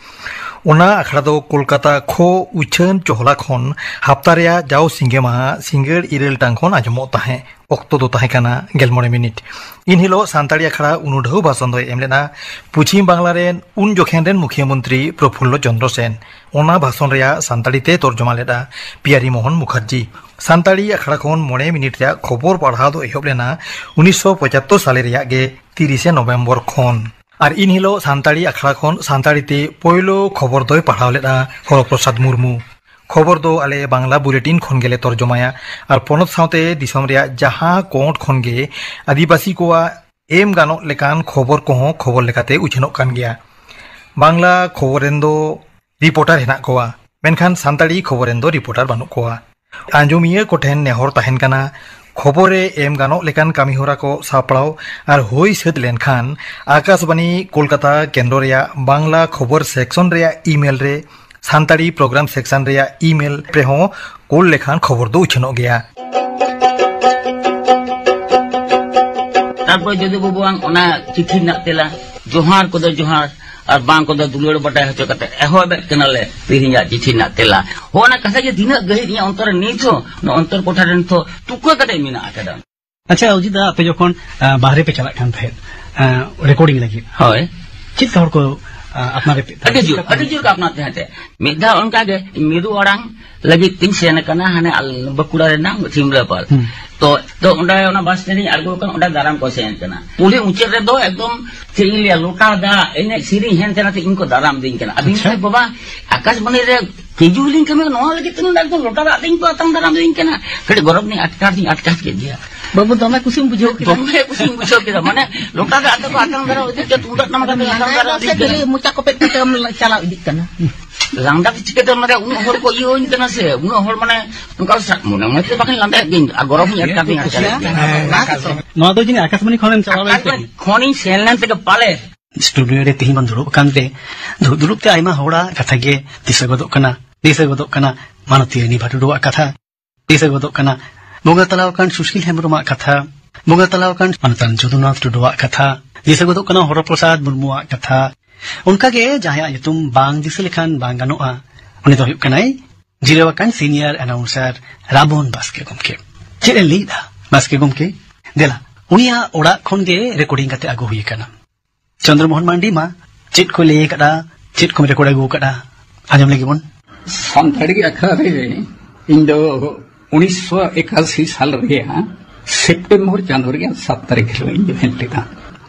ᱚᱱᱟ ᱟᱠᱷᱲᱟ ᱫᱚ ᱠᱳᱞᱠᱟᱛᱟ ᱠᱷᱚ ᱩᱪᱷᱟᱹᱱ ᱪᱚᱦᱞᱟ ᱠᱷᱚᱱ ᱦᱟᱯᱛᱟ ᱨᱮᱭᱟᱜ ᱡᱟᱣ ᱥᱤᱸᱜᱮ ᱢᱟᱦᱟ ᱥᱤᱸᱜᱟᱹᱲ ᱤᱨᱟᱹᱞ ᱴᱟᱲᱟᱝ ᱠᱷᱚᱱ ᱟᱸᱡᱚᱢᱚᱜ ᱛᱟᱦᱮᱸᱫ᱾ ᱚᱠᱛᱚ ᱫᱚ ᱛᱟᱦᱮᱸ ᱠᱟᱱᱟ ᱜᱮᱞ ᱢᱚᱬᱮ ᱢᱤᱱᱤᱴ᱾ ᱤᱱ ᱦᱤᱞᱳᱜ ᱥᱟᱱᱛᱟᱲᱤ ᱟᱠᱷᱲᱟ ᱩᱱᱩᱰᱷᱟᱹᱣ ᱵᱷᱟᱥᱚᱱ ᱫᱚᱭ ᱮᱢ ᱞᱮᱱᱟ ᱯᱚᱪᱷᱤᱢ ᱵᱟᱝᱞᱟ ᱨᱮᱱ ᱩᱱ ᱡᱚᱠᱷᱮᱱ ᱨᱮᱱ ᱢᱩᱠᱷᱤᱭᱟᱹ ᱢᱚᱱᱛᱨᱤ ᱯᱨᱚᱯᱷᱩᱞᱞᱚ ᱪᱚᱸᱫᱽᱨᱚ ᱥᱮᱱ᱾ ᱚᱱᱟ ᱵᱷᱟᱥᱚᱱ ᱨᱮᱭᱟᱜ ᱥᱟᱱᱛᱟᱲᱤ ᱛᱮ ᱛᱚᱨᱡᱚᱢᱟ ᱞᱮᱫᱼᱟ ᱯᱤᱭᱟᱨᱤ ᱢᱳᱦᱚᱱ ᱢᱩᱠᱷᱟᱨᱡᱤ᱾ ᱥᱟᱱᱛᱟᱲᱤ ᱟᱠᱷᱲᱟ ᱠᱷᱚᱱ ᱢᱚᱬᱮ ᱢᱤᱱᱤᱴ ᱨᱮᱭᱟᱜ ᱠᱷᱚᱵᱚᱨ ᱯᱟᱲᱦᱟᱣ ᱫᱚ ᱮᱦᱚᱵ ᱞᱮᱱᱟ ᱩᱱᱤᱥᱥᱚ ᱯᱚᱸᱪᱟᱛᱛᱳᱨ ᱥᱟᱞᱮ ᱨᱮᱭᱟᱜ ᱜᱮ ᱛᱤᱨᱤᱥᱮ ᱱᱚᱵᱷᱮᱢᱵᱚᱨ ᱠᱷᱚᱱ᱾ ᱟᱨ ᱤᱱ ᱦᱤᱞᱳᱜ ᱥᱟᱱᱛᱟᱲᱤ ᱟᱠᱷᱲᱟ ᱠᱷᱚᱱ ᱥᱟᱱᱛᱟᱲᱤ ᱛᱮ ᱯᱳᱭᱞᱳ ᱠᱷᱚᱵᱚᱨ ᱫᱚᱭ ᱯᱟᱲᱦᱟᱣ ᱞᱮᱫᱼᱟ ᱦᱚᱨᱚᱯᱨᱚᱥᱟᱫᱽ ᱢᱩᱨᱢᱩ᱾ ᱠᱷᱚᱵᱚᱨ ᱫᱚ ᱟᱞᱮ ᱵᱟᱝᱞᱟ ᱵᱩᱞᱮᱴᱤᱱ ᱠᱷᱚᱱ ᱜᱮᱞᱮ ᱛᱚᱨᱡᱚᱢᱟᱭᱟ ᱟᱨ ᱯᱚᱱᱚᱛ ᱥᱟᱶᱛᱮ ᱫᱤᱥᱚᱢ ᱨᱮᱭᱟᱜ ᱡᱟᱦᱟᱸ ᱠᱚᱸᱰ ᱠᱷᱚᱱ ᱜᱮ ᱟᱹᱫᱤᱵᱟᱹᱥᱤ ᱠᱚᱣᱟᱜ ᱮᱢ ᱜᱟᱱᱚᱜ ᱞᱮᱠᱟᱱ ᱠᱷᱚᱵᱚᱨ ᱠᱚᱦᱚᱸ ᱠᱷᱚᱵᱚᱨ ᱞᱮᱠᱟᱛᱮ ᱩᱪᱷᱟᱹᱱᱚᱜ ᱠᱟᱱ ᱜᱮᱭᱟ᱾ ᱵᱟᱝᱞᱟ ᱠᱷᱚᱵᱚᱨ ᱨᱮᱱ ᱫᱚ ᱨᱤᱯᱳᱨᱴᱟᱨ ᱦᱮᱱᱟᱜ ᱠᱚᱣᱟ, ᱢᱮᱱᱠᱷᱟᱱ ᱥᱟᱱᱛᱟᱲᱤ ᱠᱷᱚᱵᱚᱨ ᱨᱮᱱ ᱫᱚ ᱨᱤᱯᱳᱨᱴᱟᱨ ᱵᱟᱹᱱᱩᱜ ᱠᱚᱣᱟ᱾ ᱟᱸᱡᱚᱢᱤᱭᱟᱹ ᱠᱚᱴᱷᱮᱱ ᱱᱮᱦᱚᱨ ᱛᱟᱦᱮᱱ ᱠᱟᱱᱟ, ᱠᱷᱚᱵᱚᱨ ᱨᱮ ᱮᱢ ᱜᱟᱱᱚᱜ ᱞᱮᱠᱟᱱ ᱠᱟᱹᱢᱤᱦᱚᱨᱟ ᱠᱚ ᱥᱟᱯᱲᱟᱣ ᱟᱨ ᱦᱩᱭ ᱥᱟᱹᱛ ᱞᱮᱱᱠᱷᱟᱱ ᱟᱠᱟᱥᱵᱟᱱᱤ ᱠᱳᱞᱠᱟᱛᱟ ᱠᱮᱱᱫᱨᱚ ᱨᱮᱭᱟᱜ ᱵᱟᱝᱞᱟ ᱠᱷᱚᱵᱚᱨ ᱥᱮᱠᱥᱚᱱ ᱨᱮᱭᱟᱜ ᱤᱢᱮᱞ ᱨᱮ, ᱥᱟᱱᱛᱟᱲᱤ ᱯᱨᱳᱜᱨᱟᱢ ᱥᱮᱠᱥᱚᱱ ᱨᱮᱭᱟᱜ ᱤᱢᱮᱞ ᱨᱮᱦᱚᱸ ᱠᱳᱞ ᱞᱮᱠᱷᱟᱱ ᱠᱷᱚᱵᱚᱨ ᱫᱚ ᱩᱪᱷᱟᱹᱱᱚᱜ ᱜᱮᱭᱟ᱾ ᱛᱟᱨᱯᱚᱨ ᱡᱚᱫᱩ ᱵᱟᱹᱵᱩᱣᱟᱜ ᱚᱱᱟ ᱪᱤᱴᱷᱤ ᱨᱮᱱᱟᱜ ᱛᱮᱞᱟ, ᱡᱚᱦᱟᱨ ᱠᱚᱫᱚ ᱡᱚᱦᱟᱨ ᱟᱨ ᱵᱟᱝ ᱠᱚᱫᱚ ᱫᱩᱞᱟᱹᱲ ᱵᱟᱰᱟᱭ ᱦᱚᱪᱚ ᱠᱟᱛᱮ ᱮᱦᱚᱵᱮᱫ ᱠᱟᱱᱟᱞᱮ ᱛᱮᱦᱮᱧᱟᱜ ᱪᱤᱴᱷᱤ ᱨᱮᱱᱟᱜ ᱛᱮᱞᱟ᱾ ᱦᱚᱸ, ᱚᱱᱟ ᱠᱟᱛᱷᱟ ᱡᱮ ᱛᱤᱱᱟᱹᱜ ᱜᱟᱹᱦᱤᱨ ᱤᱧᱟᱹᱜ ᱚᱱᱛᱚᱨ ᱨᱮ ᱱᱤᱛ ᱦᱚᱸ, ᱱᱚᱣᱟ ᱚᱱᱛᱚᱨ ᱠᱚᱴᱷᱟ ᱨᱮ ᱱᱤᱛ ᱦᱚᱸ ᱛᱩᱠᱟᱹ ᱠᱟᱛᱮ ᱢᱮᱱᱟᱜ ᱟᱠᱟᱫᱟ᱾ ᱟᱪᱪᱷᱟ, ᱚᱡᱤᱛ ᱫᱟ, ᱟᱯᱮ ᱡᱚᱠᱷᱚᱱ, ᱟ, ᱵᱟᱦᱨᱮ ᱯᱮ ᱪᱟᱞᱟᱜ ᱠᱟᱱ ᱛᱟᱦᱮᱸᱫ, ᱟ, ᱨᱮᱠᱚᱨᱰᱤᱝ ᱞᱟᱹᱜᱤᱫ, ᱦᱳᱭ᱾ ᱪᱮᱫ ᱞᱮᱠᱟ ᱦᱚᱲ ᱠᱚ, ᱟ, ᱟᱯᱱᱟᱨᱮᱫ ᱯᱮ ᱛᱟᱦᱮᱸᱫ? ᱟᱹᱰᱤ ᱡᱳᱨ, ᱟᱹᱰᱤ ᱡᱳᱨ ᱠᱚ ᱟᱯᱱᱟᱨ ᱛᱟᱦᱮᱸᱫ ᱛᱮ᱾ ᱢᱤᱫ ᱫᱷᱟᱣ ᱚᱱᱠᱟ ᱜᱮ ᱢᱤᱨᱩ ᱟᱲᱟᱝ ᱞᱟᱹᱜᱤᱫ ᱛᱤᱧ ᱥᱮᱱ ᱟᱠᱟᱱᱟ ᱦᱟᱱᱮ ᱟᱞ-, ᱵᱟᱸᱠᱩᱲᱟ ᱨᱮᱱᱟᱜ ᱥᱤᱢᱞᱟᱹᱯᱟᱞ᱾ ᱦᱩᱸ᱾ ᱛᱚ, ᱛᱚ ᱚᱸᱰᱮ ᱚᱱᱟ ᱵᱟᱥ ᱥᱴᱮᱱᱰ ᱨᱤᱧ ᱟᱬᱜᱚ ᱟᱠᱟᱱᱟ, ᱚᱸᱰᱮ ᱫᱟᱨᱟᱢ ᱠᱚ ᱥᱮᱱ ᱠᱟᱱᱟ᱾ ᱠᱩᱞᱦᱤ ᱢᱩᱪᱟᱹᱫ ᱨᱮᱫᱚ ᱮᱠᱫᱚᱢ ᱪᱮᱫ ᱤᱧ ᱞᱟᱹᱭᱟ, ᱞᱚᱴᱟ ᱫᱟᱜ, ᱮᱱᱮᱡ ᱥᱮᱨᱮᱧ ᱦᱮᱱ ᱛᱮ ᱱᱟᱛᱮ ᱤᱧ ᱠᱚ ᱫᱟᱨᱟᱢ ᱤᱫᱤᱧ ᱠᱟᱱᱟ᱾ ᱟᱫᱚᱧ ᱟᱪᱪᱷᱟ᱾ ᱢᱮᱱᱫᱟ, "ᱵᱟᱵᱟ, ᱟᱠᱟᱥᱵᱟᱱᱤ ᱨᱮ ᱛᱤᱡᱩ ᱦᱚᱞᱤᱧ ᱠᱟᱹᱢᱤ, ᱱᱚᱣᱟ ᱞᱟᱹᱜᱤᱫ ᱛᱮ ᱱᱚᱰᱮ ᱮᱠᱫᱚᱢ ᱞᱚᱴᱟ ᱫᱟᱜ ᱛᱮᱧ ᱠᱚ ᱟᱛᱟᱝ ᱫᱟᱨᱟᱢ ᱤᱫᱤᱧ ᱠᱟᱱᱟ᱾ ᱠᱟᱹᱴᱤᱡ ᱜᱚᱨᱚᱵᱽ ᱞᱤᱧ ᱟᱴᱠᱟᱨ ᱫᱤᱧ ᱟᱴᱠᱟᱨ ᱠᱮᱫ ᱜᱮᱭᱟ᱾ ᱵᱟᱹᱵᱩ ᱫᱚᱢᱮ ᱠᱩᱥᱤᱢ ᱵᱩᱡᱷᱟᱹᱣ ᱠᱮᱫᱟ᱾ ᱫᱚᱢᱮ ᱠᱩᱥᱤᱧ ᱵᱩᱡᱷᱟᱹᱣ ᱠᱮᱫᱟ, ᱢᱟᱱᱮ ᱞᱚᱴᱟ ᱫᱟᱜ ᱛᱮᱠᱚ ᱟᱛᱟᱝ ᱫᱟᱨᱟᱢ ᱤᱫᱤ ᱠᱮᱫ, ᱛᱩᱢᱫᱟᱜ ᱴᱟᱢᱟᱠ ᱟᱛᱮ ᱟᱛᱟᱝ ᱫᱟᱨᱟᱢ ᱤᱫᱤ ᱠᱮᱫ᱾ ᱢᱚᱪᱟ ᱠᱚᱯᱮᱫ ᱠᱟᱛᱮ ᱪᱟᱞᱟᱣ ᱤᱫᱤᱜ ᱠᱟᱱᱟ᱾ ᱞᱟᱸᱫᱟ ᱫᱚ ᱪᱤᱠᱟᱹᱛᱮ, ᱢᱟᱱᱮ ᱩᱱᱟᱹᱜ ᱦᱚᱲ ᱠᱚ ᱤᱭᱟᱹᱣᱟᱹᱧ ᱠᱟᱱᱟ ᱥᱮ, ᱩᱱᱟᱹᱜ ᱦᱚᱲ, ᱢᱟᱱᱮ ᱚᱱᱠᱟ ᱥᱟ-, ᱢᱚᱱᱮ ᱢᱚᱱᱮ ᱛᱮ ᱵᱟᱠᱷᱟᱱ ᱞᱟᱸᱫᱟᱭᱮᱫ ᱜᱤᱭᱟᱹᱧ, ᱟᱨ ᱜᱚᱨᱚᱵᱽ ᱦᱚᱸᱧ ᱟᱴᱠᱟᱨ ᱫᱤᱧ ᱟᱴᱠᱟᱨ ᱠᱮᱫᱟ᱾ ᱱᱚᱣᱟ ᱫᱚ ᱡᱟᱹᱱᱤᱡ ᱟᱠᱟᱥᱵᱟᱱᱤ ᱠᱷᱚᱱᱮᱢ ᱪᱟᱞᱟᱣ ᱞᱮᱱ ᱛᱟᱦᱮᱸᱫ᱾ ᱠᱷᱚᱱᱤᱧ ᱥᱮᱱ ᱞᱮᱱ ᱛᱮᱜᱮ ᱯᱟᱞᱮ᱾ ᱥᱴᱩᱰᱤᱭᱳ ᱨᱮ ᱛᱤᱦᱤᱧ ᱵᱚᱱ ᱫᱩᱲᱩᱵ ᱟᱠᱟᱱ ᱨᱮ, ᱫᱩᱲᱩᱵ ᱫᱩᱲᱩᱵ ᱛᱮ ᱟᱭᱢᱟ ᱦᱚᱲᱟᱜ ᱠᱟᱛᱷᱟ ᱜᱮ ᱫᱤᱥᱟᱹ ᱜᱚᱫᱚᱜ ᱠᱟᱱᱟ᱾ ᱫᱤᱥᱟᱹ ᱜᱚᱫᱚᱜ ᱠᱟᱱᱟ ᱢᱟᱱᱚᱛᱤᱭᱟᱹ ᱱᱤᱵᱷᱟ ᱴᱩᱰᱩᱣᱟᱜ ᱠᱟᱛᱷᱟ, ᱫᱤᱥᱟᱹ ᱜᱚᱫᱚᱜ ᱠᱟᱱᱟ ᱵᱚᱸᱜᱟ ᱛᱟᱞᱟ ᱟᱠᱟᱱ ᱥᱩᱥᱤᱞ ᱦᱮᱢᱵᱨᱚᱢᱟᱜ ᱠᱟᱛᱷᱟ, ᱵᱚᱸᱜᱟ ᱛᱟᱞᱟ ᱟᱠᱟᱱ ᱢᱟᱱᱚᱛᱟᱱ ᱡᱚᱫᱩᱱᱟᱛᱷ ᱴᱩᱰᱩᱣᱟᱜ ᱠᱟᱛᱷᱟ, ᱫᱤᱥᱟᱹ ᱜᱚᱫᱚᱜ ᱠᱟᱱᱟ ᱦᱚᱨᱚ ᱯᱨᱚᱥᱟᱫᱽ ᱢᱩᱨᱢᱩᱣᱟᱜ ᱠᱟᱛᱷᱟ᱾ ᱚᱱᱠᱟᱜᱮ ᱡᱟᱦᱟᱸᱭᱟᱜ ᱧᱩᱛᱩᱢ ᱵᱟᱝ ᱫᱤᱥᱟᱹ ᱞᱮᱠᱷᱟᱱ ᱵᱟᱝ ᱜᱟᱱᱚᱜᱼᱟ, ᱩᱱᱤ ᱫᱚ ᱦᱩᱭᱩᱜ ᱠᱟᱱᱟᱭ ᱡᱤᱨᱟᱹᱣ ᱟᱠᱟᱱ ᱥᱤᱱᱤᱭᱟᱨ ᱟᱱᱟᱣᱩᱱᱥᱟᱨ ᱨᱟᱵᱚᱱ ᱵᱟᱥᱠᱮ ᱜᱚᱢᱠᱮ᱾ ᱪᱮᱫ ᱮ ᱞᱟᱹᱭᱫᱟ ᱵᱟᱥᱠᱮ ᱜᱚᱢᱠᱮ? ᱫᱮᱞᱟ, ᱩᱱᱤᱭᱟᱜ ᱚᱲᱟᱜ ᱠᱷᱚᱱ ᱜᱮ ᱨᱮᱠᱚᱨᱰᱤᱝ ᱠᱟᱛᱮ ᱟᱹᱜᱩ ᱦᱩᱭ ᱟᱠᱟᱱᱟ᱾ ᱪᱚᱱᱫᱨᱚ ᱢᱳᱦᱚᱱ ᱢᱟᱱᱰᱤ, ᱢᱟ ᱪᱮᱫ ᱠᱚ ᱞᱟᱹᱭ ᱟᱠᱟᱫᱟ, ᱪᱮᱫ ᱠᱚᱢ ᱨᱮᱠᱚᱨᱰ ᱟᱹᱜᱩ ᱟᱠᱟᱫᱟ, ᱟᱸᱡᱚᱢ ᱞᱮᱜᱮ ᱵᱚᱱ᱾ ᱥᱟᱱᱛᱟᱲᱤ ᱟᱠᱷᱲᱟ ᱨᱮ ᱤᱧ ᱫᱚ ᱩᱱᱤᱥᱥᱚ ᱮᱠᱟᱥᱤ ᱥᱟᱞ ᱨᱮᱭᱟᱜ ᱥᱮᱯᱴᱮᱢᱵᱚᱨ ᱪᱟᱸᱫᱳ ᱨᱮᱭᱟᱜ ᱥᱟᱛ ᱛᱟᱹᱨᱤᱠᱷ ᱦᱤᱞᱳᱜ ᱤᱧ ᱡᱚᱭᱮᱱ ᱞᱮᱫᱟ᱾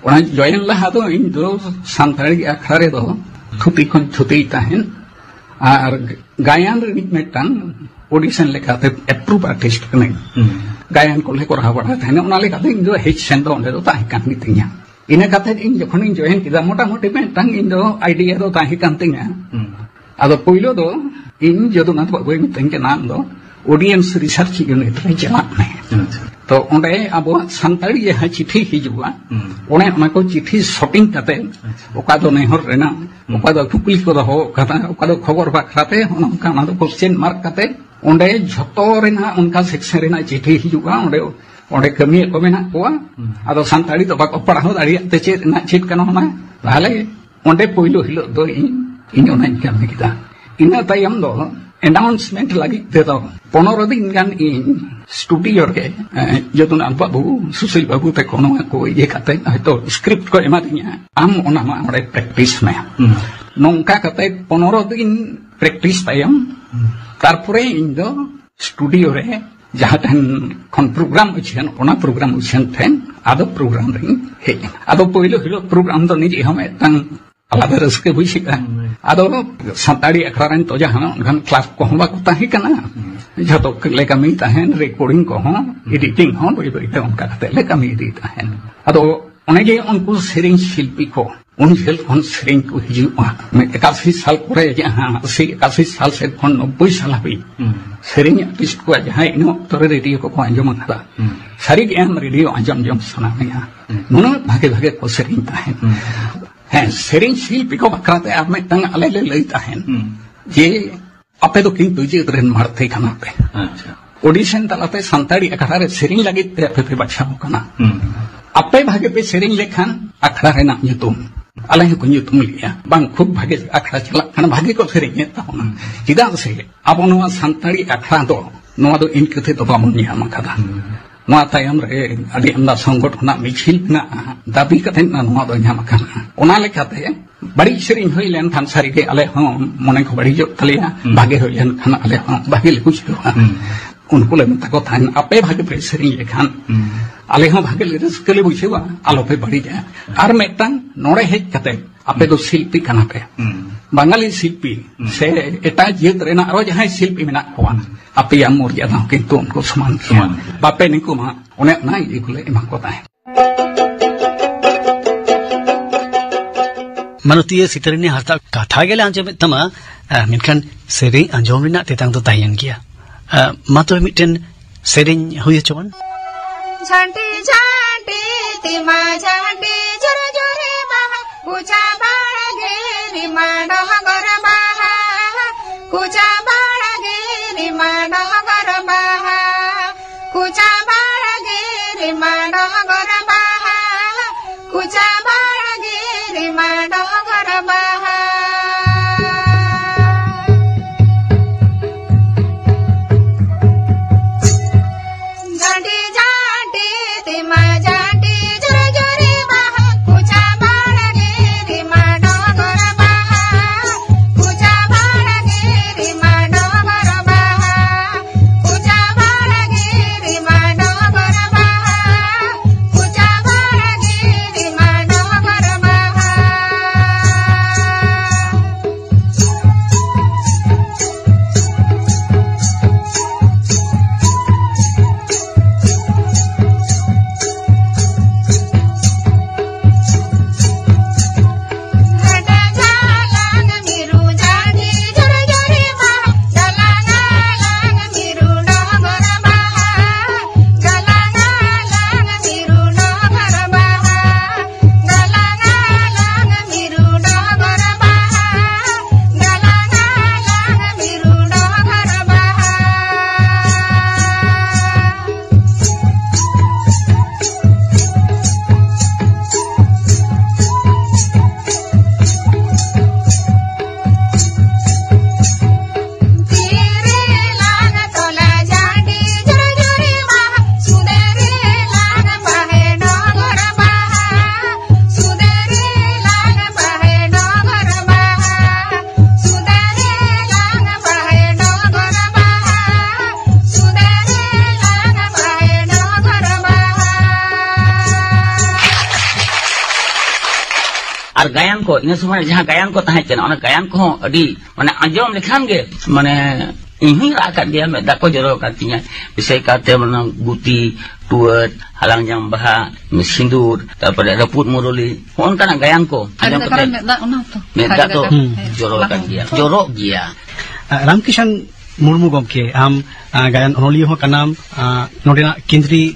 ᱚᱱᱟ ᱡᱚᱭᱮᱱ ᱞᱟᱦᱟ ᱫᱚ ᱤᱧ ᱫᱚ ᱥᱟᱱᱛᱟᱲᱤ ᱟᱠᱷᱲᱟ ᱨᱮᱫᱚ ᱛᱷᱩᱛᱤ ᱠᱷᱚᱱ ᱛᱷᱩᱛᱤ ᱛᱟᱦᱮᱸᱱ, ᱟᱨ ᱜᱟᱭᱟᱱ ᱨᱤᱱᱤᱡ ᱢᱤᱫᱴᱟᱝ ᱚᱰᱤᱥᱚᱱ ᱞᱮᱠᱟᱛᱮ ᱮᱯᱨᱩᱵᱷ ᱟᱨᱴᱤᱥᱴ ᱠᱟᱹᱱᱟᱹᱧ᱾ ᱦᱩᱸ᱾ ᱜᱟᱭᱟᱱ ᱠᱚᱞᱮ ᱠᱚᱨᱟᱣ ᱵᱟᱲᱟᱭ ᱛᱟᱦᱮᱸᱱᱟ, ᱚᱱᱟ ᱞᱮᱠᱟᱛᱮ ᱤᱧ ᱫᱚ ᱦᱮᱡ ᱥᱮᱱ ᱫᱚ ᱚᱸᱰᱮ ᱫᱚ ᱛᱟᱦᱮᱸ ᱠᱟᱱ ᱜᱮ ᱛᱤᱧᱟ᱾ ᱤᱱᱟᱹ ᱠᱟᱛᱮ ᱤᱧ ᱡᱚᱠᱷᱚᱱᱤᱧ ᱡᱚᱭᱮᱱ ᱠᱮᱫᱟ, ᱢᱚᱴᱟᱢᱩᱴᱤ ᱢᱤᱫᱴᱟᱝ ᱤᱧ ᱫᱚ ᱟᱭᱰᱤᱭᱟ ᱫᱚ ᱛᱟᱦᱮᱸ ᱠᱟᱱ ᱛᱤᱧᱟ᱾ ᱦᱩᱸ᱾ ᱟᱫᱚ ᱯᱳᱭᱞᱳ ᱫᱚ ᱤᱧ ᱡᱚᱫᱩᱱᱟᱛᱷ ᱵᱟᱹᱵᱩᱭ ᱢᱤᱛᱟᱹᱧ ᱠᱟᱱᱟ, "ᱟᱢ ᱫᱚ ᱚᱰᱤᱭᱮᱱᱥ ᱨᱤᱥᱟᱨᱪ ᱤᱭᱩᱱᱤᱴ ᱨᱮ ᱪᱟᱞᱟᱜ ᱢᱮ᱾" ᱟᱪᱪᱷᱟ᱾ ᱛᱚ ᱚᱸᱰᱮ ᱟᱵᱚᱣᱟᱜ ᱥᱟᱱᱛᱟᱲᱤ ᱡᱟᱦᱟᱸ ᱪᱤᱴᱷᱤ ᱦᱤᱡᱩᱜᱼᱟ, ᱦᱩᱸ᱾ ᱚᱱᱮ ᱚᱱᱟ ᱠᱚ ᱪᱤᱴᱷᱤ ᱥᱚᱨᱴᱤᱝ ᱠᱟᱛᱮ, ᱟᱪᱪᱷᱟ᱾ ᱚᱠᱟ ᱫᱚ ᱱᱮᱦᱚᱨ ᱨᱮᱱᱟᱜ, ᱦᱩᱸ᱾ ᱚᱠᱟ ᱫᱚ ᱠᱩᱠᱞᱤ ᱠᱚ ᱫᱚᱦᱚ ᱠᱟᱫᱟ, ᱚᱠᱟ ᱫᱚ ᱠᱷᱚᱵᱚᱨ ᱵᱟᱠᱷᱨᱟ ᱛᱮ, ᱚᱱᱮ ᱚᱱᱠᱟ ᱚᱱᱟ ᱫᱚ ᱠᱚᱥᱪᱮᱱ ᱢᱟᱨᱠ ᱠᱟᱛᱮ ᱚᱸᱰᱮ ᱡᱷᱚᱛᱚ ᱨᱮᱱᱟᱜ ᱚᱱᱠᱟ ᱥᱮᱠᱥᱮᱱ ᱨᱮᱱᱟᱜ ᱪᱤᱴᱷᱤ ᱦᱤᱡᱩᱜᱼᱟ᱾ ᱚᱸᱰᱮ, ᱚᱸᱰᱮ ᱠᱟᱹᱢᱤᱭᱟᱹ ᱠᱚ ᱢᱮᱱᱟᱜ ᱠᱚᱣᱟ᱾ ᱦᱩᱸ᱾ ᱟᱫᱚ ᱥᱟᱱᱛᱟᱲᱤ ᱫᱚ ᱵᱟᱠᱚ ᱯᱟᱲᱦᱟᱣ ᱫᱟᱲᱮᱭᱟᱜ ᱛᱮ ᱪᱮᱫ ᱨᱮᱱᱟᱜ ᱪᱮᱫ ᱠᱟᱱᱟ ᱚᱱᱟ᱾ ᱛᱟᱦᱞᱮ ᱚᱸᱰᱮ ᱯᱳᱭᱞᱳ ᱦᱤᱞᱳᱜ ᱫᱚ ᱤᱧ, ᱤᱧ ᱚᱱᱟᱧ ᱠᱟᱹᱢᱤ ᱠᱮᱫᱟ᱾ ᱤᱱᱟᱹ ᱛᱟᱭᱚᱢ ᱫᱚ ᱮᱱᱟᱣᱩᱱᱥᱢᱮᱱᱴ ᱞᱟᱹᱜᱤᱫ ᱛᱮᱫᱚ ᱯᱚᱱᱨᱚ ᱫᱤᱱ ᱜᱟᱱ ᱤᱧ ᱥᱴᱩᱰᱤᱭᱳ ᱨᱮ, ᱮ, ᱡᱚᱫᱩᱱᱟᱛᱷ ᱵᱟᱹᱵᱩ, ᱥᱩᱥᱤᱞ ᱵᱟᱹᱵᱩ ᱛᱟᱠᱚ ᱱᱚᱣᱟ ᱠᱚ ᱤᱭᱟᱹ ᱠᱟᱛᱮ ᱦᱚᱭᱛᱳ ᱥᱠᱨᱤᱯᱴ ᱠᱚ ᱮᱢᱟ ᱫᱤᱧᱟ, "ᱟᱢ ᱚᱱᱟ ᱢᱟ ᱚᱸᱰᱮ ᱯᱨᱮᱠᱴᱤᱥ ᱢᱮ᱾" ᱦᱩᱸ᱾ ᱱᱚᱝᱠᱟ ᱠᱟᱛᱮ ᱯᱚᱱᱨᱚ ᱫᱤᱱ ᱯᱨᱮᱠᱴᱤᱥ ᱛᱟᱭᱚᱢ, ᱦᱩᱸ᱾ ᱛᱟᱨᱯᱚᱨᱮ ᱤᱧ ᱫᱚ ᱥᱴᱩᱰᱤᱭᱳ ᱨᱮ ᱡᱟᱦᱟᱸ ᱴᱷᱮᱱ ᱠᱷᱚᱱ ᱯᱨᱳᱜᱨᱟᱢ ᱩᱪᱷᱟᱹᱱ, ᱚᱱᱟ ᱯᱨᱳᱜᱨᱟᱢ ᱩᱪᱷᱟᱹᱱ ᱴᱷᱮᱱ ᱟᱫᱚ ᱯᱨᱳᱜᱨᱟᱢ ᱨᱤᱧ ᱦᱮᱡ ᱮᱱᱟ᱾ ᱟᱫᱚ ᱯᱳᱭᱞᱳ ᱦᱤᱞᱳᱜ ᱯᱨᱳᱜᱨᱟᱢ ᱫᱚ ᱱᱤᱡᱮ ᱦᱚᱸ ᱢᱤᱫᱴᱟᱝ ᱟᱞᱟᱫᱟ ᱨᱟᱹᱥᱠᱟᱹ ᱵᱩᱡᱷᱟᱹᱜᱼᱟ᱾ ᱦᱩᱸ᱾ ᱟᱫᱚ ᱥᱟᱱᱛᱟᱲᱤ ᱟᱠᱷᱲᱟ ᱨᱮᱱ ᱛᱚ ᱡᱟᱦᱟᱸ ᱚᱱᱠᱟᱱ ᱠᱞᱟᱨᱠ ᱠᱚᱦᱚᱸ ᱵᱟᱠᱚ ᱛᱟᱦᱮᱸ ᱠᱟᱱᱟ᱾ ᱦᱩᱸ᱾ ᱡᱷᱚᱛᱚ ᱞᱮ ᱠᱟᱹᱢᱤ ᱛᱟᱦᱮᱸᱱ, ᱨᱮᱠᱚᱨᱰᱤᱝ ᱠᱚᱦᱚᱸ, ᱦᱩᱸ᱾ ᱮᱰᱤᱴᱤᱝ ᱦᱚᱸ, ᱵᱟᱹᱭ ᱵᱟᱹᱭ ᱛᱮ ᱚᱱᱠᱟ ᱠᱟᱛᱮ ᱞᱮ ᱠᱟᱹᱢᱤ ᱤᱫᱤᱭᱮᱫ ᱛᱟᱦᱮᱸᱱ᱾ ᱟᱫᱚ ᱚᱱᱮ ᱡᱮ ᱩᱱᱠᱩ ᱥᱮᱨᱮᱧ ᱥᱤᱞᱯᱤ ᱠᱚ, ᱩᱱ ᱡᱷᱟᱹᱞ ᱠᱷᱚᱱ ᱥᱮᱨᱮᱧ ᱠᱚ ᱦᱤᱡᱩᱜᱼᱟ᱾ ᱮᱠᱟᱥᱤ ᱥᱟᱞ ᱠᱚᱨᱮ, ᱡᱟᱦᱟᱸ ᱟᱥᱤ ᱮᱠᱟᱥᱤ ᱥᱟᱞ ᱥᱮᱫ ᱠᱷᱚᱱ ᱱᱚᱵᱵᱳᱭ ᱥᱟᱞ ᱦᱟᱹᱵᱤᱡ ᱦᱩᱸ᱾ ᱥᱮᱨᱮᱧ ᱟᱨᱴᱤᱥᱴ ᱠᱚᱣᱟᱜ ᱡᱟᱦᱟᱸ ᱤᱱᱟᱹ ᱚᱠᱛᱚ ᱨᱮ ᱨᱮᱰᱤᱭᱳ ᱠᱚᱠᱚ ᱟᱸᱡᱚᱢ ᱟᱠᱟᱫᱟ, ᱦᱩᱸ᱾ ᱥᱟᱹᱨᱤ ᱜᱮ ᱟᱢ ᱨᱮᱰᱤᱭᱳ ᱟᱸᱡᱚᱢ ᱡᱚᱝ ᱥᱟᱱᱟ ᱢᱮᱭᱟ᱾ ᱦᱩᱸ᱾ ᱱᱩᱱᱟᱹᱜ ᱵᱷᱟᱜᱮ ᱵᱷᱟᱜᱮ ᱠᱚ ᱥᱮᱨᱮᱧ ᱛᱟᱦᱮᱸᱫ᱾ ᱦᱩᱸ᱾ ᱦᱮᱸ, ᱥᱮᱨᱮᱧ ᱥᱤᱞᱯᱤ ᱠᱚ ᱵᱟᱠᱷᱨᱟ ᱛᱮ ᱟᱨ ᱢᱤᱫᱴᱟᱝ ᱟᱞᱮ ᱞᱮ ᱞᱟᱹᱭ ᱛᱟᱦᱮᱸᱫ ᱦᱩᱸ᱾ ᱡᱮ ᱟᱯᱮ ᱫᱚ ᱠᱤᱱᱛᱩ ᱡᱟᱹᱛ ᱨᱮᱱ ᱢᱟᱹᱲᱛᱮ ᱠᱟᱱᱟ ᱯᱮ᱾ ᱟᱪᱪᱷᱟ᱾ ᱚᱰᱤᱥᱚᱱ ᱛᱟᱞᱟᱛᱮ ᱥᱟᱱᱛᱟᱲᱤ ᱟᱠᱷᱲᱟ ᱨᱮ ᱥᱮᱨᱮᱧ ᱞᱟᱹᱜᱤᱫ ᱛᱮ ᱟᱯᱮ ᱯᱮ ᱵᱟᱪᱷᱟᱣ ᱟᱠᱟᱱᱟ᱾ ᱦᱩᱸ᱾ ᱟᱯᱮ ᱵᱷᱟᱜᱮ ᱯᱮ ᱥᱮᱨᱮᱧ ᱞᱮᱠᱷᱟᱱ ᱟᱠᱷᱲᱟ ᱨᱮᱱᱟᱜ ᱧᱩᱛᱩᱢ, ᱟᱞᱮ ᱦᱚᱸᱠᱚ ᱧᱩᱛᱩᱢ ᱞᱮᱜᱼᱟ, ᱵᱟᱝ ᱠᱷᱩᱵ ᱵᱷᱟᱜᱮ ᱟᱠᱷᱲᱟ ᱪᱟᱞᱟᱜ ᱠᱟᱱᱟ, ᱵᱷᱟᱜᱮ ᱠᱚ ᱥᱮᱨᱮᱧᱮᱫ ᱛᱟᱵᱚᱱᱟ᱾ ᱦᱩᱸ᱾ ᱪᱮᱫᱟᱜ ᱥᱮ ᱟᱵᱚ ᱱᱚᱣᱟ ᱥᱟᱱᱛᱟᱲᱤ ᱟᱠᱷᱲᱟ ᱫᱚ, ᱱᱚᱣᱟ ᱫᱚ ᱤᱱᱠᱟᱹ ᱛᱮᱫᱚ ᱵᱟᱵᱚᱱ ᱧᱟᱢ ᱟᱠᱟᱫᱟ᱾ ᱦᱩᱸ᱾ ᱱᱚᱣᱟ ᱛᱟᱭᱚᱢ ᱨᱮ ᱟᱹᱰᱤ ᱟᱢᱫᱟ ᱥᱚᱝᱜᱚᱴᱷᱚᱱᱟᱜ ᱢᱤᱪᱷᱤᱞ ᱢᱮᱱᱟᱜᱼᱟ, ᱫᱟᱹᱵᱤ ᱠᱟᱛᱮ ᱱᱚᱣᱟ ᱫᱚ ᱧᱟᱢ ᱟᱠᱟᱱᱟ᱾ ᱚᱱᱟ ᱞᱮᱠᱟᱛᱮ ᱵᱟᱹᱲᱤᱡ ᱥᱮᱨᱮᱧ ᱦᱩᱭ ᱞᱮᱱᱠᱷᱟᱱ ᱥᱟᱹᱨᱤᱜᱮ ᱟᱞᱮ ᱦᱚᱸ ᱢᱚᱱᱮ ᱠᱚ ᱵᱟᱹᱲᱤᱡᱚᱜ ᱛᱟᱞᱮᱭᱟ, ᱦᱩᱸ᱾ ᱵᱷᱟᱜᱮ ᱦᱩᱭ ᱞᱮᱱᱠᱷᱟᱱ ᱟᱞᱮ ᱦᱚᱸ ᱵᱷᱟᱜᱮ ᱞᱮ ᱵᱩᱡᱷᱟᱹᱣᱟ᱾ ᱦᱩᱸ᱾ ᱩᱱᱠᱩ ᱞᱮ ᱢᱮᱛᱟ ᱠᱚ ᱛᱟᱦᱮᱸᱱ, ᱟᱯᱮ ᱵᱷᱟᱜᱮ ᱯᱮ ᱥᱮᱨᱮᱧ ᱞᱮᱠᱷᱟᱱ ᱦᱩᱸ᱾ ᱟᱞᱮ ᱦᱚᱸ ᱵᱷᱟᱜᱮ ᱞᱮ ᱨᱟᱹᱥᱠᱟᱹ ᱞᱮ ᱵᱩᱡᱷᱟᱹᱣᱟ, ᱟᱞᱚᱯᱮ ᱵᱟᱹᱲᱤᱡᱟ᱾ ᱟᱨ ᱢᱤᱫᱴᱟᱝ, ᱱᱚᱰᱮ ᱦᱮᱡ ᱠᱟᱛᱮ ᱟᱯᱮ ᱫᱚ ᱥᱤᱞᱯᱤ ᱠᱟᱱᱟ ᱯᱮ᱾ ᱦᱩᱸ᱾ ᱵᱟᱝᱜᱟᱞᱤ ᱥᱤᱞᱯᱤ ᱦᱩᱸ᱾ ᱥᱮ ᱮᱴᱟᱜ ᱡᱟᱹᱛ ᱨᱮᱱᱟᱜ ᱟᱨᱚ ᱡᱟᱦᱟᱸᱭ ᱥᱤᱞᱯᱤ ᱢᱮᱱᱟᱜ ᱠᱚᱣᱟ, ᱦᱩᱸ᱾ ᱟᱯᱮᱭᱟᱜ ᱢᱚᱨᱡᱟᱫᱟ ᱦᱚᱸ ᱠᱤᱱᱛᱩ ᱩᱱᱠᱩ ᱥᱚᱢᱟᱱ ᱜᱮᱭᱟ᱾ ᱥᱚᱢᱟᱱ ᱜᱮᱭᱟ᱾ ᱵᱟᱯᱮ ᱱᱤᱠᱩᱢᱟ, ᱚᱱᱮ ᱚᱱᱟ ᱤᱭᱟᱹ ᱠᱚᱞᱮ ᱮᱢᱟ ᱠᱚ ᱛᱟᱦᱮᱸᱫ᱾ ᱢᱟᱱᱚᱛᱤᱭᱟᱹ ᱥᱤᱛᱟᱹᱨᱟᱹᱱᱤ ᱦᱟᱸᱥᱫᱟᱜ, ᱠᱟᱛᱷᱟ ᱜᱮᱞᱮ ᱟᱸᱡᱚᱢᱮᱫ ᱛᱟᱢᱟ, ᱟᱨ ᱢᱮᱱᱠᱷᱟᱱ ᱥᱮᱨᱮᱧ ᱟᱸᱡᱚᱢ ᱨᱮᱱᱟᱜ ᱛᱮᱛᱟᱝ ᱫᱚ ᱛᱟᱦᱮᱸᱭᱮᱱ ᱜᱮᱭᱟ᱾ ᱟᱨ ᱢᱟ ᱛᱚᱵᱮ ᱢᱤᱫᱴᱮᱱ ᱥᱮᱨᱮᱧ ᱦᱩᱭ ᱦᱚᱪᱚᱣᱟᱱ᱾ ᱡᱷᱟᱹᱱᱴᱤ ᱡᱷᱟᱹᱱᱴᱤ ᱛᱤᱢᱟ ᱡᱷᱟᱹᱱᱴᱤ ᱡᱷᱚᱨ ᱡᱷᱚᱨᱮ ᱵᱟᱦᱟ, ᱠᱩᱪᱟ ᱵᱟᱲᱜᱮ ᱨᱮᱢᱟ ᱰᱚᱸᱜᱚᱨ ᱵᱟᱦᱟ, ᱠᱩᱪᱟ ᱵᱟᱲᱜᱮ ᱨᱮᱢᱟ ᱰᱚᱸᱜᱚᱨ ᱵᱟᱦᱟ, ᱠᱩᱪᱟ ᱵᱟᱲᱜᱮ ᱨᱮᱢᱟ ᱰᱚᱸᱜᱚᱨ ᱵᱟᱦᱟ, ᱠᱩᱪᱟ ᱵᱟᱲᱜᱮ ᱨᱮᱢᱟ ᱰᱚᱸᱜᱚᱨ ᱵᱟᱦᱟ᱾ ᱡᱷᱟᱹᱱᱴᱤ ᱡᱷᱟᱹᱱᱴᱤ ᱛᱮᱢᱟ ᱡᱷᱟᱹᱱᱴᱤ ᱡᱷᱚᱨ ᱡᱷᱚᱨᱮ ᱵᱟᱦᱟ, ᱠᱩᱪᱟ ᱵᱟᱲᱜᱮ ᱨᱮᱢᱟ ᱰᱚᱸᱜᱚᱨ ᱵᱟᱦᱟ, ᱠᱩᱪᱟ ᱵᱟᱲᱜᱮ ᱨᱮᱢᱟ ᱰᱚᱸᱜᱚᱨ ᱵᱟᱦᱟ, ᱠᱩᱪᱟ ᱵᱟᱲᱜᱮ ᱨᱮᱢᱟ ᱰᱚᱸᱜᱚᱨ ᱵᱟᱦᱟ, ᱠᱩᱪᱟ ᱵᱟᱲᱜᱮ ᱨᱮᱢᱟ ᱰᱚᱸᱜᱚᱨ ᱵᱟᱦᱟ᱾ ᱠᱚ, ᱤᱱᱟᱹ ᱥᱚᱢᱚᱭ ᱡᱟᱦᱟᱸ ᱜᱟᱭᱟᱱ ᱠᱚ ᱛᱟᱦᱮᱸ ᱠᱟᱱᱟ, ᱚᱱᱟ ᱜᱟᱭᱟᱱ ᱠᱚᱦᱚᱸ ᱟᱹᱰᱤ, ᱢᱟᱱᱮ, ᱟᱸᱡᱚᱢ ᱞᱮᱠᱷᱟᱱ ᱜᱮ, ᱢᱟᱱᱮ, ᱤᱧ ᱦᱚᱸᱧ ᱨᱟᱜ ᱟᱠᱟᱫ ᱜᱮᱭᱟ, ᱢᱮᱫ ᱫᱟᱜ ᱠᱚ ᱡᱚᱨᱚ ᱟᱠᱟᱫ ᱛᱤᱧᱟ᱾ ᱵᱤᱥᱮᱥ ᱠᱟᱨᱛᱮ, ᱢᱟᱱᱮ, ᱜᱩᱛᱤ, ᱴᱩᱣᱟᱹᱨ, ᱦᱟᱞᱟᱝ ᱡᱟᱝ ᱵᱟᱦᱟ, ᱥᱤᱸᱫᱩᱨ, ᱛᱟᱨᱯᱚᱨᱮ ᱨᱟᱹᱯᱩᱫ ᱢᱩᱨᱚᱞᱤ, ᱦᱚᱸᱜᱼᱚ ᱱᱚᱝᱠᱟᱱᱟᱜ ᱜᱟᱭᱟᱱ ᱠᱚ ᱟᱹᱰᱤ ᱟᱸᱡᱚᱢ ᱠᱟᱛᱮ ᱫᱟᱠᱟᱨᱮ ᱢᱮᱫ ᱫᱟᱜ, ᱚᱱᱟ ᱦᱚᱸᱛᱚ᱾ ᱢᱮᱫ ᱫᱟᱜ ᱫᱚ ᱦᱩᱸ᱾ ᱡᱚᱨᱚ ᱟᱠᱟᱱ ᱜᱮᱭᱟ, ᱡᱚᱨᱚᱜ ᱜᱮᱭᱟ᱾ ᱟᱨ ᱨᱟᱢᱠᱤᱥᱟᱱ ᱢᱩᱨᱢᱩ ᱜᱚᱢᱠᱮ, ᱟᱢ, ᱟ, ᱜᱟᱭᱟᱱ ᱚᱱᱚᱞᱤᱭᱟᱹ ᱦᱚᱸ ᱠᱟᱱᱟᱢ, ᱟ, ᱱᱚᱰᱮᱱᱟᱜ ᱠᱮᱱᱫᱽᱨᱤ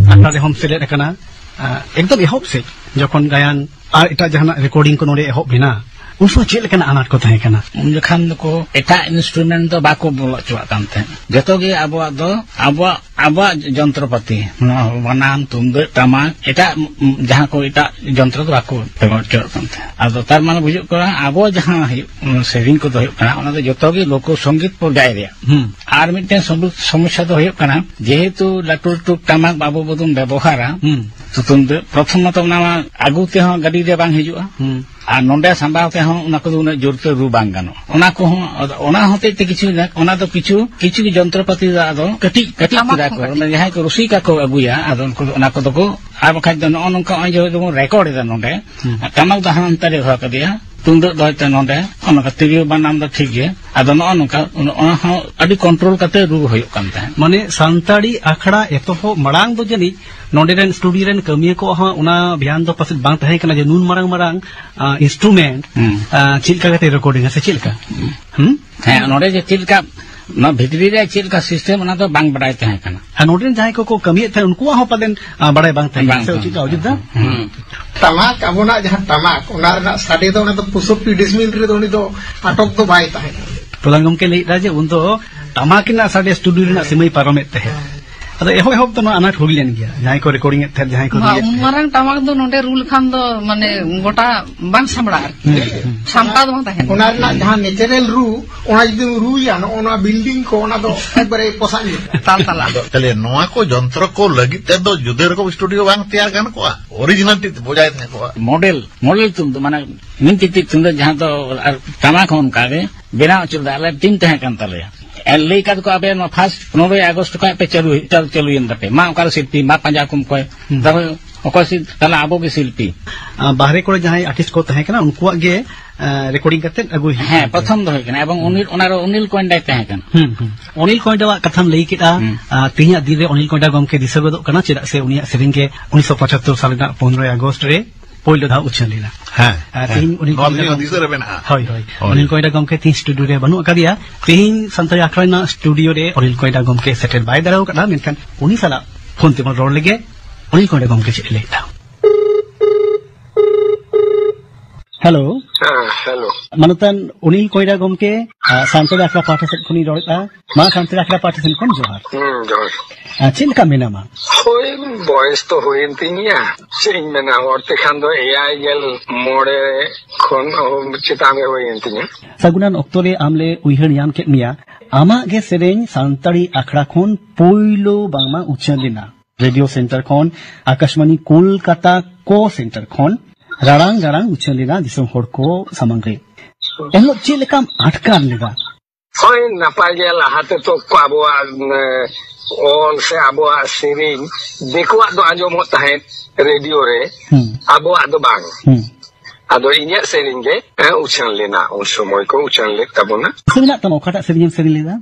ᱟᱠᱷᱲᱟ ᱨᱮᱦᱚᱸᱢ ᱥᱮᱞᱮᱫ ᱟᱠᱟᱱᱟ᱾ ᱟ, ᱮᱠᱫᱚᱢ ᱮᱦᱚᱵ ᱥᱮᱫ ᱡᱚᱠᱷᱚᱱ ᱜᱟᱭᱟᱱ ᱟᱨ ᱮᱴᱟᱜ ᱡᱟᱦᱟᱱᱟᱜ ᱨᱮᱠᱚᱨᱰᱤᱝ ᱠᱚ ᱱᱚᱰᱮ ᱮᱦᱚᱵ ᱮᱱᱟ, ᱩᱱ ᱥᱚᱢᱚᱭ ᱪᱮᱫ ᱞᱮᱠᱟᱱᱟᱜ ᱟᱱᱟᱴ ᱠᱚ ᱛᱟᱦᱮᱸ ᱠᱟᱱᱟ? ᱩᱱ ᱡᱚᱠᱷᱟᱱ ᱫᱚᱠᱚ ᱮᱴᱟᱜ ᱤᱱᱥᱴᱨᱩᱢᱮᱱᱴ ᱫᱚ ᱵᱟᱠᱚ ᱵᱚᱞᱚ ᱦᱚᱪᱚᱣᱟᱜ ᱠᱟᱱ ᱛᱟᱦᱮᱸᱫ᱾ ᱡᱚᱛᱚ ᱜᱮ ᱟᱵᱚᱣᱟᱜ ᱫᱚ ᱟᱵᱚᱣᱟᱜ, ᱟᱵᱚᱣᱟᱜ ᱡᱚᱱᱛᱨᱚᱯᱟᱹᱛᱤ, ᱱᱚᱣᱟ ᱵᱟᱱᱟᱢ, ᱛᱩᱢᱫᱟᱹᱜ, ᱴᱟᱢᱟᱠ, ᱮᱴᱟᱜ, ᱩᱢ, ᱡᱟᱦᱟᱸ ᱠᱚ ᱮᱴᱟᱜ ᱡᱚᱱᱛᱨᱚ ᱫᱚ ᱵᱟᱠᱚ ᱵᱮᱵᱚᱦᱟᱨ ᱦᱚᱪᱚᱣᱟᱜ ᱠᱟᱱ ᱛᱟᱦᱮᱸᱫ᱾ ᱟᱫᱚ ᱛᱟᱨ ᱢᱟᱱᱮ ᱵᱩᱡᱷᱟᱹᱜ ᱠᱟᱱᱟ, ᱟᱵᱚ ᱡᱟᱦᱟᱸ ᱦᱩᱭᱩᱜ, ᱩᱢ, ᱥᱮᱨᱮᱧ ᱠᱚᱫᱚ ᱦᱩᱭᱩᱜ ᱠᱟᱱᱟ, ᱚᱱᱟ ᱫᱚ ᱡᱚᱛᱚ ᱜᱮ ᱞᱳᱠᱚ ᱥᱚᱝᱜᱤᱛ ᱯᱚᱨᱡᱟᱭ ᱨᱮᱭᱟᱜ᱾ ᱦᱩᱸ᱾ ᱟᱨ ᱢᱤᱫᱴᱮᱱ ᱥᱚᱢᱚ-, ᱥᱚᱢᱚᱥᱥᱟ ᱫᱚ ᱦᱩᱭᱩᱜ ᱠᱟᱱᱟ, ᱡᱮᱦᱮᱛᱩ ᱞᱟᱹᱴᱩ ᱞᱟᱹᱴᱩ ᱴᱟᱢᱟᱠ ᱟᱵᱚ ᱵᱚᱱ ᱵᱮᱵᱚᱦᱟᱨᱟ, ᱦᱩᱸ᱾ ᱛᱩᱢᱫᱟᱹᱜ, ᱯᱨᱚᱛᱷᱚᱢᱚᱛᱚ ᱚᱱᱟ ᱢᱟ ᱟᱹᱜᱩ ᱛᱮᱦᱚᱸ ᱜᱟᱹᱰᱤ ᱨᱮ ᱵᱟᱝ ᱦᱤᱡᱩᱜᱼᱟ᱾ ᱦᱩᱸ᱾ ᱟᱨ ᱱᱚᱰᱮ ᱥᱟᱢᱵᱟᱣ ᱛᱮᱦᱚᱸ ᱚᱱᱟ ᱠᱚᱫᱚ ᱩᱱᱟᱹᱜ ᱡᱳᱨᱛᱮ ᱨᱩ ᱵᱟᱝ ᱜᱟᱱᱚᱜᱼᱟ᱾ ᱚᱱᱟ ᱠᱚᱦᱚᱸ, ᱟᱫᱚ ᱚᱱᱟ ᱦᱚᱛᱮᱡ ᱛᱮ ᱠᱤᱪᱷᱩ, ᱚᱱᱟ ᱫᱚ ᱠᱤᱪᱷᱩ, ᱠᱤᱪᱷᱩ ᱜᱮ ᱡᱚᱱᱛᱨᱚᱯᱟᱹᱛᱤ ᱫᱚ ᱟᱫᱚ ᱠᱟᱹᱴᱤᱡ, ᱠᱟᱹᱴᱤᱡ ᱴᱟᱢᱟᱠ ᱠᱮᱫᱟ ᱦᱚᱸ ᱠᱚ᱾ ᱠᱟᱹᱴᱤᱡ᱾ ᱚᱱᱟ ᱡᱟᱦᱟᱸᱭ ᱠᱚ ᱨᱩᱥᱤᱠᱟ ᱠᱚ ᱟᱹᱜᱩᱭᱟ, ᱟᱫᱚ ᱩᱱᱠᱩ ᱫᱚ ᱚᱱᱟ ᱠᱚᱫᱚ ᱠᱚ, ᱟᱨ ᱵᱟᱠᱷᱟᱡ ᱫᱚ ᱱᱚᱜᱼᱚ ᱱᱚᱝᱠᱟ ᱱᱚᱜᱼᱚᱭ ᱡᱮ ᱵᱚᱱ ᱨᱮᱠᱚᱨᱰ ᱮᱫᱟ ᱱᱚᱰᱮ, ᱦᱩᱸ᱾ ᱴᱟᱢᱟᱠ ᱫᱚ ᱦᱟᱱᱛᱮ ᱨᱮ ᱫᱚᱦᱚ ᱠᱟᱫᱮᱭᱟ, ᱛᱩᱢᱫᱟᱹᱜ ᱫᱚ ᱦᱚᱭᱛᱳ ᱱᱚᱰᱮ, ᱚᱱᱟ ᱠᱚ ᱛᱤᱨᱭᱳ ᱵᱟᱱᱟᱢ ᱫᱚ ᱴᱷᱤᱠ ᱜᱮ, ᱟᱫᱚ ᱱᱚᱜᱼᱚ ᱱᱚᱝᱠᱟ, ᱚᱱᱟ ᱦᱚᱸ ᱟᱹᱰᱤ ᱠᱚᱱᱴᱨᱳᱞ ᱠᱟᱛᱮ ᱨᱩ ᱦᱩᱭᱩᱜ ᱠᱟᱱ ᱛᱟᱦᱮᱸᱫ᱾ ᱢᱟᱱᱮ ᱥᱟᱱᱛᱟᱲᱤ ᱟᱠᱷᱲᱟ ᱮᱛᱚᱦᱚᱵ ᱢᱟᱲᱟᱝ ᱫᱚ ᱡᱟᱹᱱᱤᱡ ᱱᱚᱰᱮ ᱨᱮᱱ ᱥᱴᱩᱰᱤᱭᱳ ᱨᱮᱱ ᱠᱟᱹᱢᱤᱭᱟᱹ ᱠᱚᱣᱟᱜ ᱦᱚᱸ ᱚᱱᱟ ᱫᱷᱮᱭᱟᱱ ᱫᱚ ᱯᱟᱥᱮᱡ ᱵᱟᱝ ᱛᱟᱦᱮᱸ ᱠᱟᱱᱟ ᱡᱮ ᱱᱩᱱ ᱢᱟᱨᱟᱝ ᱢᱟᱨᱟᱝ, ᱟ, ᱤᱱᱥᱴᱨᱩᱢᱮᱱᱴ, ᱦᱩᱸ᱾ ᱟ, ᱪᱮᱫ ᱞᱮᱠᱟ ᱠᱟᱛᱮ ᱨᱮᱠᱚᱨᱰᱤᱝ ᱟ ᱥᱮ ᱪᱮᱫ ᱞᱮᱠᱟ? ᱦᱩᱸ? ᱦᱮᱸ, ᱱᱚᱰᱮ ᱡᱮ ᱪᱮᱫ ᱞᱮᱠᱟ, ᱱᱚᱣᱟ ᱵᱷᱤᱛᱨᱤ ᱨᱮ ᱪᱮᱫ ᱞᱮᱠᱟ ᱥᱤᱥᱴᱮᱢ, ᱚᱱᱟ ᱫᱚ ᱵᱟᱝ ᱵᱟᱰᱟᱭ ᱛᱟᱦᱮᱸ ᱠᱟᱱᱟ᱾ ᱟᱨ ᱱᱚᱰᱮ ᱨᱮᱱ ᱡᱟᱦᱟᱸᱭ ᱠᱚᱠᱚ ᱠᱟᱹᱢᱤᱭᱮᱫ ᱛᱟᱦᱮᱸᱫ, ᱩᱱᱠᱩᱣᱟᱜ ᱦᱚᱸ ᱯᱟᱞᱮᱱ, ᱟ, ᱵᱟᱰᱟᱭ ᱵᱟᱝ ᱛᱟᱦᱮᱸ ᱠᱟᱱᱟ᱾ ᱵᱟᱝ ᱥᱮ ᱛᱟᱦᱮᱸ ᱪᱮᱫ ᱞᱮᱠᱟ, ᱠᱟᱱᱟ᱾ ᱚᱡᱤᱛ ᱫᱟ? ᱦᱩᱸ᱾ ᱴᱟᱢᱟᱠ, ᱟᱵᱚᱱᱟᱜ ᱡᱟᱦᱟᱸ ᱴᱟᱢᱟᱠ, ᱚᱱᱟ ᱨᱮᱱᱟᱜ ᱥᱟᱰᱮ ᱫᱚ, ᱚᱱᱟ ᱫᱚ ᱯᱚᱸᱭᱥᱚᱴᱴᱤ ᱰᱮᱥᱤᱵᱮᱞ ᱨᱮᱫᱚ ᱩᱱᱤ ᱫᱚ ᱟᱴᱚᱠ ᱫᱚ ᱵᱟᱭ ᱛᱟᱦᱮᱸ ᱠᱟᱱᱟ᱾ ᱯᱨᱚᱫᱷᱟᱱ ᱜᱚᱢᱠᱮ ᱞᱟᱹᱭᱮᱫᱟ ᱡᱮ ᱩᱱᱫᱚ ᱴᱟᱢᱟᱠ ᱨᱮᱱᱟᱜ ᱥᱟᱰᱮ ᱥᱴᱩᱰᱤᱭᱳ ᱨᱮᱱᱟᱜ ᱥᱤᱢᱟᱹᱭ ᱯᱟᱨᱚᱢᱮᱫ ᱛᱟᱦᱮᱸᱫ᱾ ᱟᱫᱚ ᱮᱦᱚᱵ ᱮᱦᱚᱵ ᱫᱚ ᱱᱚᱣᱟ ᱟᱱᱟᱴ ᱦᱩᱭ ᱞᱮᱱ ᱜᱮᱭᱟ, ᱡᱟᱦᱟᱸᱭ ᱠᱚ ᱨᱮᱠᱚᱨᱰᱤᱝ ᱮᱫ ᱛᱟᱦᱮᱸᱫ, ᱡᱟᱦᱟᱸᱭ ᱠᱚ ᱵᱟ, ᱨᱩᱭᱮᱫ ᱩᱱ ᱛᱟᱦᱮᱸᱫ᱾ ᱢᱟᱨᱟᱝ ᱴᱟᱢᱟᱠ ᱫᱚ ᱱᱚᱰᱮ ᱨᱩ ᱞᱮᱠᱷᱟᱱ ᱫᱚ, ᱢᱟᱱᱮ, ᱜᱚᱴᱟ ᱵᱟᱝ ᱥᱟᱢᱲᱟᱜᱼᱟ ᱟᱨᱠᱤ᱾ ᱦᱩᱸ, ᱦᱩᱸ᱾ ᱥᱟᱢᱴᱟᱣ ᱫᱚ ᱵᱟᱝ ᱛᱟᱦᱮᱱᱟ᱾ ᱚᱱᱟ ᱨᱮᱱᱟᱜ ᱡᱟᱦᱟᱸ ᱱᱮᱪᱟᱨᱟᱞ ᱨᱩ, ᱚᱱᱟ ᱡᱩᱫᱤᱢ ᱨᱩᱭᱟ, ᱱᱚᱜᱼᱚ ᱱᱚᱣᱟ ᱵᱤᱞᱰᱤᱝ ᱠᱚ, ᱚᱱᱟ ᱫᱚ ᱮᱠᱵᱟᱨᱮ ᱯᱚᱥᱟᱜ ᱧᱚᱜ᱾ ᱛᱟᱞ ᱛᱟᱞᱟ᱾ ᱟᱫᱚ ᱛᱟᱦᱞᱮ ᱱᱚᱣᱟ ᱠᱚ ᱡᱚᱱᱛᱨᱚ ᱠᱚ ᱞᱟᱹᱜᱤᱫ ᱛᱮᱫᱚ ᱡᱩᱫᱟᱹ ᱨᱚᱠᱚᱢ ᱥᱴᱩᱰᱤᱭᱳ ᱵᱟᱝ ᱛᱮᱭᱟᱨ ᱜᱟᱱ ᱠᱚᱜᱼᱟ? ᱚᱨᱤᱡᱤᱱᱟᱞ ᱴᱷᱤᱠ ᱵᱚᱡᱟᱭ ᱛᱟᱦᱮᱸ ᱠᱚᱜᱼᱟ᱾ ᱢᱚᱰᱮᱞ, ᱢᱚᱰᱮᱞ ᱛᱩᱢᱫᱟᱜ, ᱢᱟᱱᱮ, ᱢᱤᱫ ᱛᱤᱛᱤ ᱛᱩᱢᱫᱟᱜ, ᱡᱟᱦᱟᱸ ᱫᱚ, ᱟᱨ ᱴᱟᱢᱟᱠ ᱦᱚᱸ ᱚᱱᱠᱟ ᱜᱮ ᱵᱮᱱᱟᱣ ᱦᱚᱪᱚ ᱞᱮᱫᱟ᱾ ᱟᱞᱮ ᱴᱤᱢ ᱛᱟᱦᱮᱸ ᱠᱟᱱ ᱛᱟᱞᱮᱭᱟ᱾ ᱟᱨ ᱞᱟᱹᱭ ᱠᱟᱫ ᱠᱚ, "ᱟᱯᱮ ᱱᱚᱣᱟ ᱯᱷᱟᱥᱴ ᱯᱚᱱᱨᱚᱭ ᱟᱜᱚᱥᱴ ᱠᱷᱚᱱ ᱯᱮ ᱪᱟᱹᱞᱩ, ᱪᱟᱹᱞᱩ, ᱪᱟᱹᱞᱩᱭᱮᱱ ᱛᱟᱯᱮ, ᱢᱟ ᱚᱠᱟᱨᱮ ᱥᱤᱞᱯᱤ, ᱢᱟ ᱯᱟᱸᱡᱟ ᱠᱚᱢ ᱚᱠᱚᱭ?" ᱦᱩᱸ᱾ ᱛᱟᱨᱯᱚᱨᱮ ᱚᱠᱚᱭ ᱥᱤᱞ-, ᱛᱟᱦᱞᱮ ᱟᱵᱚ ᱜᱮ ᱥᱤᱞᱯᱤ᱾ ᱟᱨ ᱵᱟᱦᱨᱮ ᱠᱚᱨᱮ ᱡᱟᱦᱟᱸᱭ ᱟᱨᱴᱤᱥᱴ ᱠᱚ ᱛᱟᱦᱮᱸ ᱠᱟᱱᱟ, ᱩᱱᱠᱩᱣᱟᱜ ᱜᱮ, ᱟᱸ, ᱨᱮᱠᱚᱨᱰᱤᱝ ᱠᱟᱛᱮᱫ ᱟᱹᱜᱩᱭ ᱦᱩᱭᱩᱜ ᱦᱮᱸ, ᱠᱟᱱᱟ᱾ ᱯᱨᱚᱛᱷᱚᱢ ᱫᱚ ᱦᱩᱭ ᱠᱟᱱᱟ᱾ ᱮᱵᱚᱝ ᱩᱱᱤ, ᱚᱱᱟ ᱨᱮ ᱚᱱᱤᱞ ᱠᱚᱭᱱᱰᱟᱭ ᱛᱟᱦᱮᱸ ᱠᱟᱱᱟ᱾ ᱦᱩᱸ, ᱦᱩᱸ᱾ ᱚᱱᱤᱞ ᱠᱚᱭᱰᱟᱣᱟᱜ ᱠᱟᱛᱷᱟᱢ ᱞᱟᱹᱭ ᱠᱮᱫᱼᱟ᱾ ᱦᱩᱸ᱾ ᱟᱸ, ᱛᱮᱦᱮᱧᱟᱜ ᱫᱤᱱ ᱨᱮ ᱚᱱᱤᱞ ᱠᱚᱭᱰᱟ ᱜᱚᱢᱠᱮ ᱫᱤᱥᱟᱹ ᱜᱚᱫᱚᱜ ᱠᱟᱱᱟ, ᱪᱮᱫᱟᱜ ᱥᱮ ᱩᱱᱤᱭᱟᱜ ᱥᱮᱨᱮᱧ ᱜᱮ ᱩᱱᱤᱥᱥᱚ ᱯᱚᱸᱪᱟᱛᱛᱳᱨ ᱥᱟᱞ ᱨᱮᱱᱟᱜ ᱯᱚᱱᱨᱚᱭ ᱟᱜᱚᱥᱴ ᱨᱮ ᱯᱳᱭᱞᱳ ᱫᱷᱟᱣ ᱩᱪᱷᱟᱹᱱ ᱞᱮᱱᱟ᱾ ᱦᱮᱸ, ᱟᱨ ᱦᱮᱸ᱾ ᱛᱮᱦᱮᱧ ᱩᱱᱤ ᱱᱚᱣᱟ ᱠᱚᱭᱰᱟ ᱫᱚ ᱜᱚᱢᱠᱮ ᱫᱤᱥᱟᱹ ᱨᱮ ᱢᱮᱱᱟᱜᱼᱟ᱾ ᱦᱳᱭ, ᱦᱳᱭ᱾ ᱦᱳᱭ᱾ ᱚᱱᱤᱞ ᱠᱚᱭᱰᱟ ᱜᱚᱢᱠᱮ ᱛᱮᱦᱮᱧ ᱥᱴᱩᱰᱤᱭᱳ ᱨᱮ ᱵᱟᱹᱱᱩᱜ ᱟᱠᱟᱫᱮᱭᱟ᱾ ᱛᱮᱦᱮᱧ ᱥᱟᱱᱛᱟᱲᱤ ᱟᱠᱷᱲᱟ ᱨᱮᱱᱟᱜ ᱥᱴᱩᱰᱤᱭᱳ ᱨᱮ ᱚᱱᱤᱞ ᱠᱚᱭᱰᱟ ᱜᱚᱢᱠᱮ ᱥᱮᱴᱮᱨ ᱵᱟᱭ ᱫᱟᱲᱮ ᱟᱠᱟᱫᱟ, ᱢᱮᱱᱠᱷᱟᱱ ᱩᱱᱤ ᱥᱟᱞᱟᱜ ᱯᱷᱳᱱ ᱛᱮᱵᱚᱱ ᱨᱚᱲ ᱞᱮᱜᱮ᱾ ᱚᱱᱤᱞ ᱠᱚᱭᱰᱟ ᱜᱚᱢᱠᱮ ᱪᱮᱫ ᱮ ᱞᱟᱹᱭᱮᱫᱼᱟ? ᱦᱮᱞᱳ᱾ ᱦᱮᱸ, ᱦᱮᱞᱳ᱾ ᱢᱟᱱᱚᱛᱟᱱ ᱚᱱᱤᱞ ᱠᱚᱭᱰᱟ ᱜᱚᱢᱠᱮ, ᱟ, ᱥᱟᱱᱛᱟᱲᱤ ᱟᱠᱷᱲᱟ ᱯᱟᱦᱴᱟ ᱥᱮᱫ ᱠᱷᱚᱱᱤᱧ ᱨᱚᱲᱮᱫᱼᱟ᱾ ᱢᱟ, ᱥᱟᱱᱛᱟᱲᱤ ᱟᱠᱷᱲᱟ ᱯᱟᱦᱴᱟ ᱥᱮᱫ ᱠᱷᱚᱱ ᱡᱚᱦᱟᱨ᱾ ᱦᱩᱸ, ᱡᱚᱦᱟᱨ᱾ ᱟ, ᱪᱮᱫ ᱞᱮᱠᱟ ᱢᱮᱱᱟᱢᱟ? ᱦᱳᱭ, ᱵᱚᱭᱮᱥ ᱛᱚ ᱦᱩᱭᱮᱱ ᱛᱤᱧ ᱜᱮᱭᱟ᱾ ᱪᱮᱫ ᱤᱧ ᱢᱮᱱᱟ, ᱦᱚᱲ ᱛᱮᱠᱷᱟᱱ ᱫᱚ ᱮᱭᱟᱭ ᱜᱮᱞ ᱢᱚᱬᱮ ᱠᱷᱚᱱ ᱪᱮᱛᱟᱱ ᱨᱮ ᱦᱩᱭᱮᱱ ᱛᱤᱧᱟ᱾ ᱥᱟᱹᱜᱩᱱᱟᱱ ᱚᱠᱛᱚ ᱨᱮ ᱟᱢ ᱞᱮ ᱩᱭᱦᱟᱹᱨ ᱧᱟᱢ ᱠᱮᱫ ᱢᱮᱭᱟ᱾ ᱟᱢᱟᱜ ᱜᱮ ᱥᱮᱨᱮᱧ ᱥᱟᱱᱛᱟᱲᱤ ᱟᱠᱷᱲᱟ ᱠᱷᱚᱱ ᱯᱳᱭᱞᱳ ᱵᱟᱝᱢᱟ ᱩᱪᱷᱟᱹᱱ ᱞᱮᱱᱟ᱾ ᱨᱮᱰᱤᱭᱳ ᱥᱮᱱᱴᱟᱨ ᱠᱷᱚᱱ, ᱟᱠᱟᱥᱵᱟᱱᱤ ᱠᱳᱞᱠᱟᱛᱟ ᱠᱚ ᱥᱮᱱᱴᱟᱨ ᱠᱷᱚᱱ ᱨᱟᱲᱟᱝ ᱨᱟᱲᱟᱝ ᱩᱪᱷᱟᱹᱱ ᱞᱮᱱᱟ ᱫᱤᱥᱚᱢ ᱦᱚᱲ ᱠᱚ ᱥᱟᱢᱟᱝ ᱨᱮ᱾ ᱮᱱᱦᱤᱞᱳᱜ ᱪᱮᱫ ᱞᱮᱠᱟᱢ ᱟᱴᱠᱟᱨ ᱞᱮᱫᱟ? ᱦᱳᱭ, ᱱᱟᱯᱟᱭ ᱜᱮ᱾ ᱞᱟᱦᱟ ᱛᱮᱫᱚ ᱠᱚ ᱟᱵᱚᱣᱟᱜ, ᱮ, ᱚᱞ ᱥᱮ ᱟᱵᱚᱣᱟᱜ ᱥᱮᱨᱮᱧ ᱫᱤᱠᱩᱣᱟᱜ ᱫᱚ ᱟᱸᱡᱚᱢᱚᱜ ᱛᱟᱦᱮᱸᱫ ᱨᱮᱰᱤᱭᱳ ᱨᱮ, ᱦᱩᱸ᱾ ᱟᱵᱚᱣᱟᱜ ᱫᱚ ᱵᱟᱝ᱾ ᱦᱩᱸ᱾ ᱟᱫᱚ ᱤᱧᱟᱹᱜ ᱥᱮᱨᱮᱧ ᱜᱮ, ᱮ, ᱩᱪᱷᱟᱹᱱ ᱞᱮᱱᱟ, ᱩᱱ ᱥᱚᱢᱚᱭ ᱠᱚ ᱩᱪᱷᱟᱹᱱ ᱞᱮᱫ ᱛᱟᱵᱚᱱᱟ᱾ ᱫᱤᱥᱟᱹ ᱢᱮᱱᱟᱜ ᱛᱟᱢᱟ ᱚᱠᱟᱴᱟᱜ ᱥᱮᱨᱮᱧ ᱮᱢ ᱥᱮᱨᱮᱧ ᱞᱮᱫᱟ?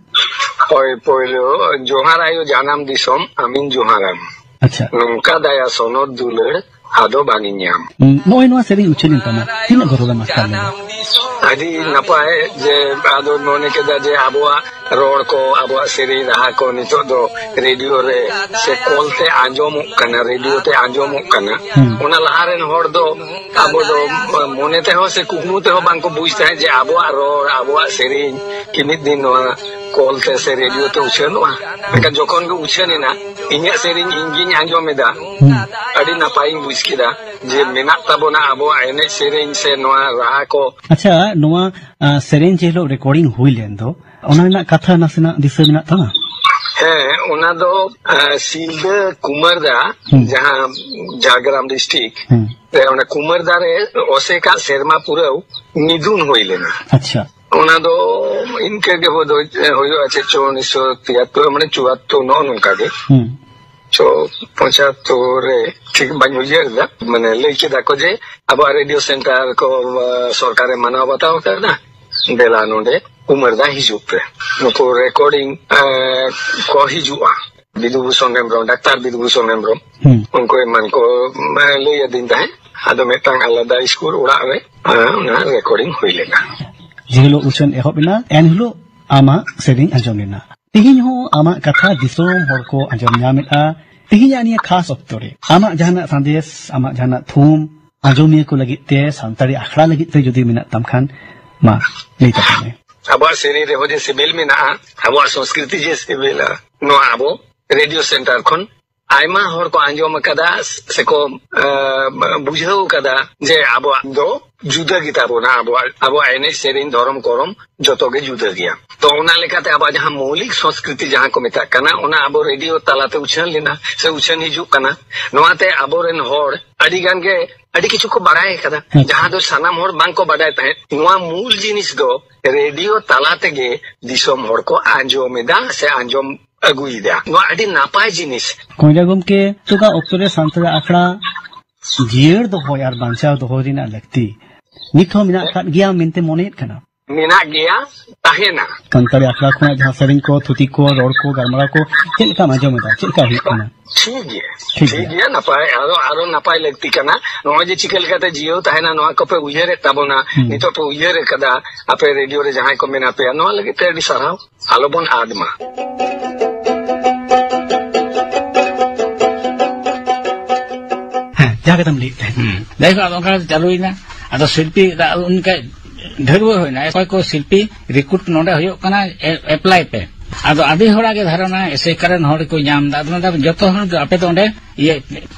ᱦᱳᱭ, ᱯᱳᱭᱞᱳ ᱡᱚᱦᱟᱨ ᱟᱭᱳ ᱡᱟᱱᱟᱢ ᱫᱤᱥᱚᱢ, ᱟᱢᱤᱧ ᱡᱚᱦᱟᱨᱟᱢ᱾ ᱟᱪᱪᱷᱟ᱾ ᱱᱚᱝᱠᱟ ᱫᱟᱭᱟ ᱥᱚᱱᱚᱛ ᱫᱩᱞᱟᱹᱲ, ᱟᱫᱚ ᱵᱟᱝ ᱤᱧ ᱧᱟᱢ᱾ ᱦᱩᱸ, ᱱᱚᱜᱼᱚᱭ ᱱᱚᱣᱟ ᱥᱮᱨᱮᱧ ᱩᱪᱷᱟᱹᱱ ᱮᱱ ᱛᱟᱢᱟ, ᱛᱤᱱᱟᱹᱜ ᱜᱚᱨᱚᱵᱮᱢ ᱟᱴᱠᱟᱨ ᱞᱮᱫᱟ? ᱟᱹᱰᱤ ᱱᱟᱯᱟᱭ ᱡᱮ ᱟᱫᱚ ᱢᱚᱱᱮ ᱠᱮᱫᱟ ᱡᱮ ᱟᱵᱚᱣᱟᱜ ᱨᱚᱲ ᱠᱚ, ᱟᱵᱚᱣᱟᱜ ᱥᱮᱨᱮᱧ ᱨᱟᱦᱟ ᱠᱚ ᱱᱤᱛᱚᱜ ᱫᱚ ᱨᱮᱰᱤᱭᱳ ᱨᱮ ᱥᱮ ᱠᱚᱞ ᱛᱮ ᱟᱸᱡᱚᱢᱚᱜ ᱠᱟᱱᱟ, ᱨᱮᱰᱤᱭᱳ ᱛᱮ ᱟᱸᱡᱚᱢᱚᱜ ᱠᱟᱱᱟ᱾ ᱦᱩᱸ᱾ ᱚᱱᱟ ᱞᱟᱦᱟ ᱨᱮᱱ ᱦᱚᱲ ᱫᱚ ᱟᱵᱚ ᱫᱚ ᱢᱚᱱᱮ ᱛᱮᱦᱚᱸ ᱥᱮ ᱠᱩᱠᱢᱩ ᱛᱮᱦᱚᱸ ᱵᱟᱝ ᱠᱚ ᱵᱩᱡᱽ ᱛᱟᱦᱮᱸᱫ ᱡᱮ ᱟᱵᱚᱣᱟᱜ ᱨᱚᱲ, ᱟᱵᱚᱣᱟᱜ ᱥᱮᱨᱮᱧ ᱠᱤ ᱢᱤᱫ ᱫᱤᱱ ᱱᱚᱣᱟ ᱠᱚᱞ ᱛᱮ ᱥᱮ ᱨᱮᱰᱤᱭᱳ ᱛᱮ ᱩᱪᱷᱟᱹᱱᱚᱜᱼᱟ᱾ ᱢᱮᱱᱠᱷᱟᱱ ᱡᱚᱠᱷᱚᱱ ᱜᱮ ᱩᱪᱷᱟᱹᱱ ᱮᱱᱟ, ᱤᱧᱟᱹᱜ ᱥᱮᱨᱮᱧ ᱤᱧ ᱜᱤᱧ ᱟᱸᱡᱚᱢ ᱮᱫᱟ᱾ ᱦᱩᱸ᱾ ᱟᱹᱰᱤ ᱱᱟᱯᱟᱭᱤᱧ ᱵᱩᱡᱽ ᱠᱮᱫᱟ ᱡᱮ ᱢᱮᱱᱟᱜ ᱛᱟᱵᱚᱱᱟ ᱟᱵᱚᱣᱟᱜ ᱮᱱᱮᱡ ᱥᱮᱨᱮᱧ ᱥᱮ ᱱᱚᱣᱟ ᱨᱟᱦᱟ ᱠᱚ᱾ ᱟᱪᱪᱷᱟ, ᱱᱚᱣᱟ, ᱟ, ᱥᱮᱨᱮᱧ ᱡᱮ ᱦᱤᱞᱳᱜ ᱨᱮᱠᱚᱨᱰᱤᱝ ᱦᱩᱭ ᱞᱮᱱ ᱫᱚ, ᱚᱱᱟ ᱨᱮᱱᱟᱜ ᱠᱟᱛᱷᱟ ᱱᱟᱥᱮᱱᱟᱜ ᱫᱤᱥᱟᱹ ᱢᱮᱱᱟᱜ ᱛᱟᱢᱟ? ᱦᱮᱸ, ᱚᱱᱟ ᱫᱚ, ᱟ, ᱥᱤᱞᱫᱟᱹ ᱠᱩᱢᱟᱨᱫᱟ, ᱦᱩᱸ᱾ ᱡᱟᱦᱟᱸ ᱡᱷᱟᱲᱜᱨᱟᱢ ᱰᱤᱥᱴᱨᱤᱠᱴ ᱦᱩᱸ᱾ ᱨᱮ, ᱚᱱᱟ ᱠᱩᱢᱟᱨᱫᱟ ᱨᱮ ᱚᱥᱮᱠᱟᱜ ᱥᱮᱨᱢᱟ ᱯᱩᱨᱟᱹᱣ ᱢᱤᱫᱩᱱ ᱦᱩᱭ ᱞᱮᱱᱟ᱾ ᱟᱪᱪᱷᱟ᱾ ᱚᱱᱟ ᱫᱚ ᱤᱱᱠᱟᱹ ᱜᱮ ᱵᱳᱫᱷ ᱦᱚᱭ ᱦᱩᱭᱩᱜᱼᱟ, ᱪᱮᱫ ᱪᱚ ᱩᱱᱤᱥᱥᱚ ᱛᱤᱭᱟᱛᱛᱳᱨ, ᱢᱟᱱᱮ ᱪᱩᱣᱟᱛᱛᱳᱨ, ᱱᱚᱜᱼᱚ ᱱᱚᱝᱠᱟ ᱜᱮ᱾ ᱦᱩᱸ᱾ ᱪᱚ ᱯᱚᱸᱪᱟᱛᱛᱳᱨ ᱨᱮ, ᱴᱷᱤᱠ ᱵᱟᱹᱧ ᱩᱭᱦᱟᱹᱨ ᱮᱫᱟ, ᱢᱟᱱᱮ ᱞᱟᱹᱭ ᱠᱮᱫᱟ ᱠᱚ ᱡᱮ ᱟᱵᱚᱣᱟᱜ ᱨᱮᱰᱤᱭᱳ ᱥᱮᱱᱴᱟᱨ ᱠᱚ, ᱟ, ᱥᱚᱨᱠᱟᱨᱮ ᱢᱟᱱᱟᱣ ᱵᱟᱛᱟᱣ ᱟᱠᱟᱫᱟ, ᱫᱮᱞᱟ ᱱᱚᱰᱮ ᱩᱢᱟᱹᱨ ᱫᱟ ᱦᱤᱡᱩᱜ ᱯᱮ, ᱱᱩᱠᱩ ᱨᱮᱠᱚᱨᱰᱤᱝ, ᱟ, ᱠᱚ ᱦᱤᱡᱩᱜᱼᱟ᱾ ᱵᱤᱫᱩ ᱵᱷᱩᱥᱚᱱ ᱦᱮᱢᱵᱨᱚᱢ, ᱰᱟᱠᱛᱟᱨ ᱵᱤᱫᱩ ᱵᱷᱩᱥᱚᱱ ᱦᱮᱢᱵᱨᱚᱢ, ᱦᱩᱸ᱾ ᱩᱱᱠᱩ ᱮᱢᱟᱱ ᱠᱚ, ᱟ, ᱞᱟᱹᱭ ᱟᱹᱫᱤᱧ ᱛᱟᱦᱮᱸᱫ᱾ ᱟᱫᱚ ᱢᱤᱫᱴᱟᱝ ᱟᱞᱟᱫᱟ ᱥᱠᱩᱞ ᱚᱲᱟᱜ ᱨᱮ, ᱟ, ᱚᱱᱟ ᱨᱮᱠᱚᱨᱰᱤᱝ ᱦᱩᱭ ᱞᱮᱱᱟ᱾ ᱡᱮ ᱦᱤᱞᱳᱜ ᱩᱪᱷᱟᱹᱱ ᱮᱦᱚᱵ ᱮᱱᱟ, ᱮᱱ ᱦᱤᱞᱳᱜ ᱟᱢᱟᱜ ᱥᱮᱨᱮᱧ ᱟᱸᱡᱚᱢ ᱞᱮᱱᱟ᱾ ᱛᱮᱦᱮᱧ ᱦᱚᱸ ᱟᱢᱟᱜ ᱠᱟᱛᱷᱟ ᱫᱤᱥᱚᱢ ᱦᱚᱲ ᱠᱚ ᱟᱸᱡᱚᱢ ᱧᱟᱢᱮᱫᱼᱟ᱾ ᱛᱮᱦᱮᱧᱟᱜ ᱱᱤᱭᱟᱹ ᱠᱷᱟᱥ ᱚᱠᱛᱚ ᱨᱮ ᱟᱢᱟᱜ ᱡᱟᱦᱟᱱᱟᱜ ᱥᱟᱸᱫᱮᱥ, ᱟᱢᱟᱜ ᱡᱟᱦᱟᱱᱟᱜ ᱛᱷᱩᱢ ᱟᱸᱡᱚᱢᱤᱭᱟᱹ ᱠᱚ ᱞᱟᱹᱜᱤᱫ ᱛᱮ, ᱥᱟᱱᱛᱟᱲᱤ ᱟᱠᱷᱲᱟ ᱞᱟᱹᱜᱤᱫ ᱛᱮ ᱡᱩᱫᱤ ᱢᱮᱱᱟᱜ ᱛᱟᱢ ᱠᱷᱟᱱ, ᱢᱟ ᱞᱟᱹᱭ ᱛᱟᱵᱚᱱ ᱢᱮ᱾ ᱟᱵᱚᱣᱟᱜ ᱥᱮᱨᱮᱧ ᱨᱮᱦᱚᱸ ᱡᱮ ᱥᱤᱵᱤᱞ ᱢᱮᱱᱟᱜᱼᱟ, ᱟᱵᱚᱣᱟᱜ ᱥᱚᱝᱥᱠᱨᱤᱛᱤ ᱡᱮ ᱥᱤᱵᱤᱞᱟ, ᱱᱚᱣᱟ ᱟᱵᱚ ᱨᱮᱰᱤᱭᱳ ᱥᱮᱱᱴᱟᱨ ᱠᱷᱚᱱ ᱟᱭᱢᱟ ᱦᱚᱲ ᱠᱚ ᱟᱸᱡᱚᱢ ᱟᱠᱟᱫᱟ ᱥᱮᱠᱚ, ᱮ, ᱵᱩᱡᱷᱟᱹᱣ ᱟᱠᱟᱫᱟ ᱡᱮ ᱟᱵᱚᱣᱟᱜ ᱫᱚ ᱡᱩᱫᱟᱹ ᱜᱮᱛᱟ ᱵᱚᱱᱟ, ᱟᱵᱚᱣᱟᱜ, ᱟᱵᱚᱣᱟᱜ ᱮᱱᱮᱡ ᱥᱮᱨᱮᱧ, ᱫᱷᱚᱨᱚᱢ ᱠᱚᱨᱚᱢ ᱡᱚᱛᱚ ᱜᱮ ᱡᱩᱫᱟᱹ ᱜᱮᱭᱟ᱾ ᱛᱚ, ᱚᱱᱟ ᱞᱮᱠᱟᱛᱮ ᱟᱵᱚᱣᱟᱜ ᱡᱟᱦᱟᱸ ᱢᱳᱣᱞᱤᱠ ᱥᱚᱝᱥᱠᱨᱤᱛᱤ ᱡᱟᱦᱟᱸ ᱠᱚ ᱢᱮᱛᱟᱜ ᱠᱟᱱᱟ, ᱚᱱᱟ ᱟᱵᱚ ᱨᱮᱰᱤᱭᱳ ᱛᱟᱞᱟᱛᱮ ᱩᱪᱷᱟᱹᱱ ᱞᱮᱱᱟ ᱥᱮ ᱩᱪᱷᱟᱹᱱ ᱦᱤᱡᱩᱜ ᱠᱟᱱᱟ᱾ ᱱᱚᱣᱟᱛᱮ ᱟᱵᱚᱨᱮᱱ ᱦᱚᱲ ᱟᱹᱰᱤ ᱜᱟᱱ ᱜᱮ ᱟᱹᱰᱤ ᱠᱤᱪᱷᱩ ᱠᱚ ᱵᱟᱲᱟᱭ ᱟᱠᱟᱫᱟ, ᱟᱪᱪᱷᱟ᱾ ᱡᱟᱦᱟᱸ ᱫᱚ ᱥᱟᱱᱟᱢ ᱦᱚᱲ ᱵᱟᱝ ᱠᱚ ᱵᱟᱰᱟᱭ ᱛᱟᱦᱮᱸᱫ᱾ ᱱᱚᱣᱟ ᱢᱩᱞ ᱡᱤᱱᱤᱥ ᱫᱚ ᱨᱮᱰᱤᱭᱳ ᱛᱟᱞᱟ ᱛᱮᱜᱮ ᱫᱤᱥᱚᱢ ᱦᱚᱲ ᱠᱚ ᱟᱸᱡᱚᱢ ᱮᱫᱟ ᱥᱮ ᱟᱸᱡᱚᱢ ᱟᱹᱜᱩᱭᱮᱫᱟ᱾ ᱱᱚᱣᱟ ᱟᱹᱰᱤ ᱱᱟᱯᱟᱭ ᱡᱤᱱᱤᱥ᱾ ᱠᱚᱧᱡᱟ ᱜᱚᱢᱠᱮ, ᱱᱤᱛᱚᱜᱟᱜ ᱚᱠᱛᱚ ᱨᱮ ᱥᱟᱱᱛᱟᱲ ᱟᱠᱷᱲᱟ ᱡᱤᱭᱟᱹᱲ ᱫᱚᱦᱚᱭ ᱟᱨ ᱵᱟᱧᱪᱟᱣ ᱫᱚᱦᱚᱭ ᱨᱮᱱᱟᱜ ᱞᱟᱹᱠᱛᱤ ᱱᱤᱛ ᱦᱚᱸ ᱢᱮᱱᱟᱜ ᱟᱠᱟᱫ ᱜᱮᱭᱟ ᱢᱮᱱᱛᱮ ᱢᱚᱱᱮᱭᱮᱫ ᱠᱟᱱᱟ? ᱢᱮᱱᱟᱜ ᱜᱮᱭᱟ, ᱛᱟᱦᱮᱱᱟ᱾ ᱥᱟᱱᱛᱟᱲᱤ ᱟᱠᱷᱲᱟ ᱠᱷᱚᱱᱟᱜ ᱡᱟᱦᱟᱸ ᱥᱮᱨᱮᱧ ᱠᱚ, ᱛᱷᱩᱛᱤ ᱠᱚ, ᱨᱚᱲ ᱠᱚ, ᱜᱟᱞᱢᱟᱨᱟᱣ ᱠᱚ, ᱪᱮᱫ ᱞᱮᱠᱟᱢ ᱟᱸᱡᱚᱢ ᱮᱫᱟ? ᱪᱮᱫ ᱞᱮᱠᱟ ᱦᱩᱭᱩᱜ ᱠᱟᱱᱟ? ᱴᱷᱤᱠ ᱜᱮᱭᱟ᱾ ᱴᱷᱤᱠ ᱴᱷᱤᱠ ᱜᱮᱭᱟ᱾ ᱜᱮᱭᱟ, ᱱᱟᱯᱟᱭ, ᱟᱨᱚ, ᱟᱨᱚ ᱱᱟᱯᱟᱭ ᱞᱟᱹᱠᱛᱤ ᱠᱟᱱᱟ᱾ ᱱᱚᱜᱼᱚᱭ ᱡᱮ ᱪᱤᱠᱟᱹ ᱞᱮᱠᱟᱛᱮ ᱡᱤᱭᱟᱹᱣ ᱛᱟᱦᱮᱱᱟ, ᱱᱚᱣᱟ ᱠᱚᱯᱮ ᱩᱭᱦᱟᱹᱨᱮᱫ ᱛᱟᱵᱚᱱᱟ, ᱦᱩᱸ᱾ ᱱᱤᱛᱚᱜ ᱯᱮ ᱩᱭᱦᱟᱹᱨ ᱟᱠᱟᱫᱟ, ᱟᱯᱮ ᱨᱮᱰᱤᱭᱳ ᱨᱮ ᱡᱟᱦᱟᱸᱭ ᱠᱚ ᱢᱮᱱᱟᱜ ᱯᱮᱭᱟ, ᱱᱚᱣᱟ ᱞᱟᱹᱜᱤᱫ ᱛᱮ ᱟᱹᱰᱤ ᱥᱟᱨᱦᱟᱣ᱾ ᱟᱞᱚᱵᱚᱱ ᱟᱫ ᱢᱟ᱾ ᱦᱮᱸ, ᱡᱟᱦᱟᱸ ᱠᱟᱛᱷᱟᱢ ᱞᱟᱹᱭᱮᱫ ᱛᱟᱦᱮᱸᱫ᱾ ᱦᱩᱸ᱾ ᱡᱟᱭᱦᱳᱠ, ᱟᱫᱚ ᱚᱱᱠᱟ ᱪᱟᱹᱞᱩᱭᱮᱱᱟ᱾ ᱟᱫᱚ ᱥᱤᱞᱯᱤ ᱫᱟ ᱚᱱᱠᱟ ᱰᱷᱟᱹᱨᱣᱟᱹ ᱦᱩᱭᱱᱟ, ᱚᱠᱚᱭ ᱠᱚ ᱥᱤᱞᱯᱤ ᱨᱤᱠᱨᱩᱴ ᱱᱚᱰᱮ ᱦᱩᱭᱩᱜ ᱠᱟᱱᱟ, ᱮ-, ᱮᱯᱞᱟᱭ ᱯᱮ᱾ ᱟᱫᱚ ᱟᱹᱰᱤ ᱦᱚᱲᱟᱜ ᱜᱮ ᱫᱷᱟᱨᱚᱱᱟ, ᱮᱥᱮᱠᱟ ᱨᱮᱱ ᱦᱚᱲ ᱠᱚ ᱧᱟᱢ ᱮᱫᱟ᱾ ᱟᱫᱚ ᱢᱮᱱᱫᱟ, ᱡᱚᱛᱚ ᱦᱚᱲ ᱫᱚ ᱟᱯᱮ ᱫᱚ ᱚᱸᱰᱮ ᱤᱭᱟᱹ,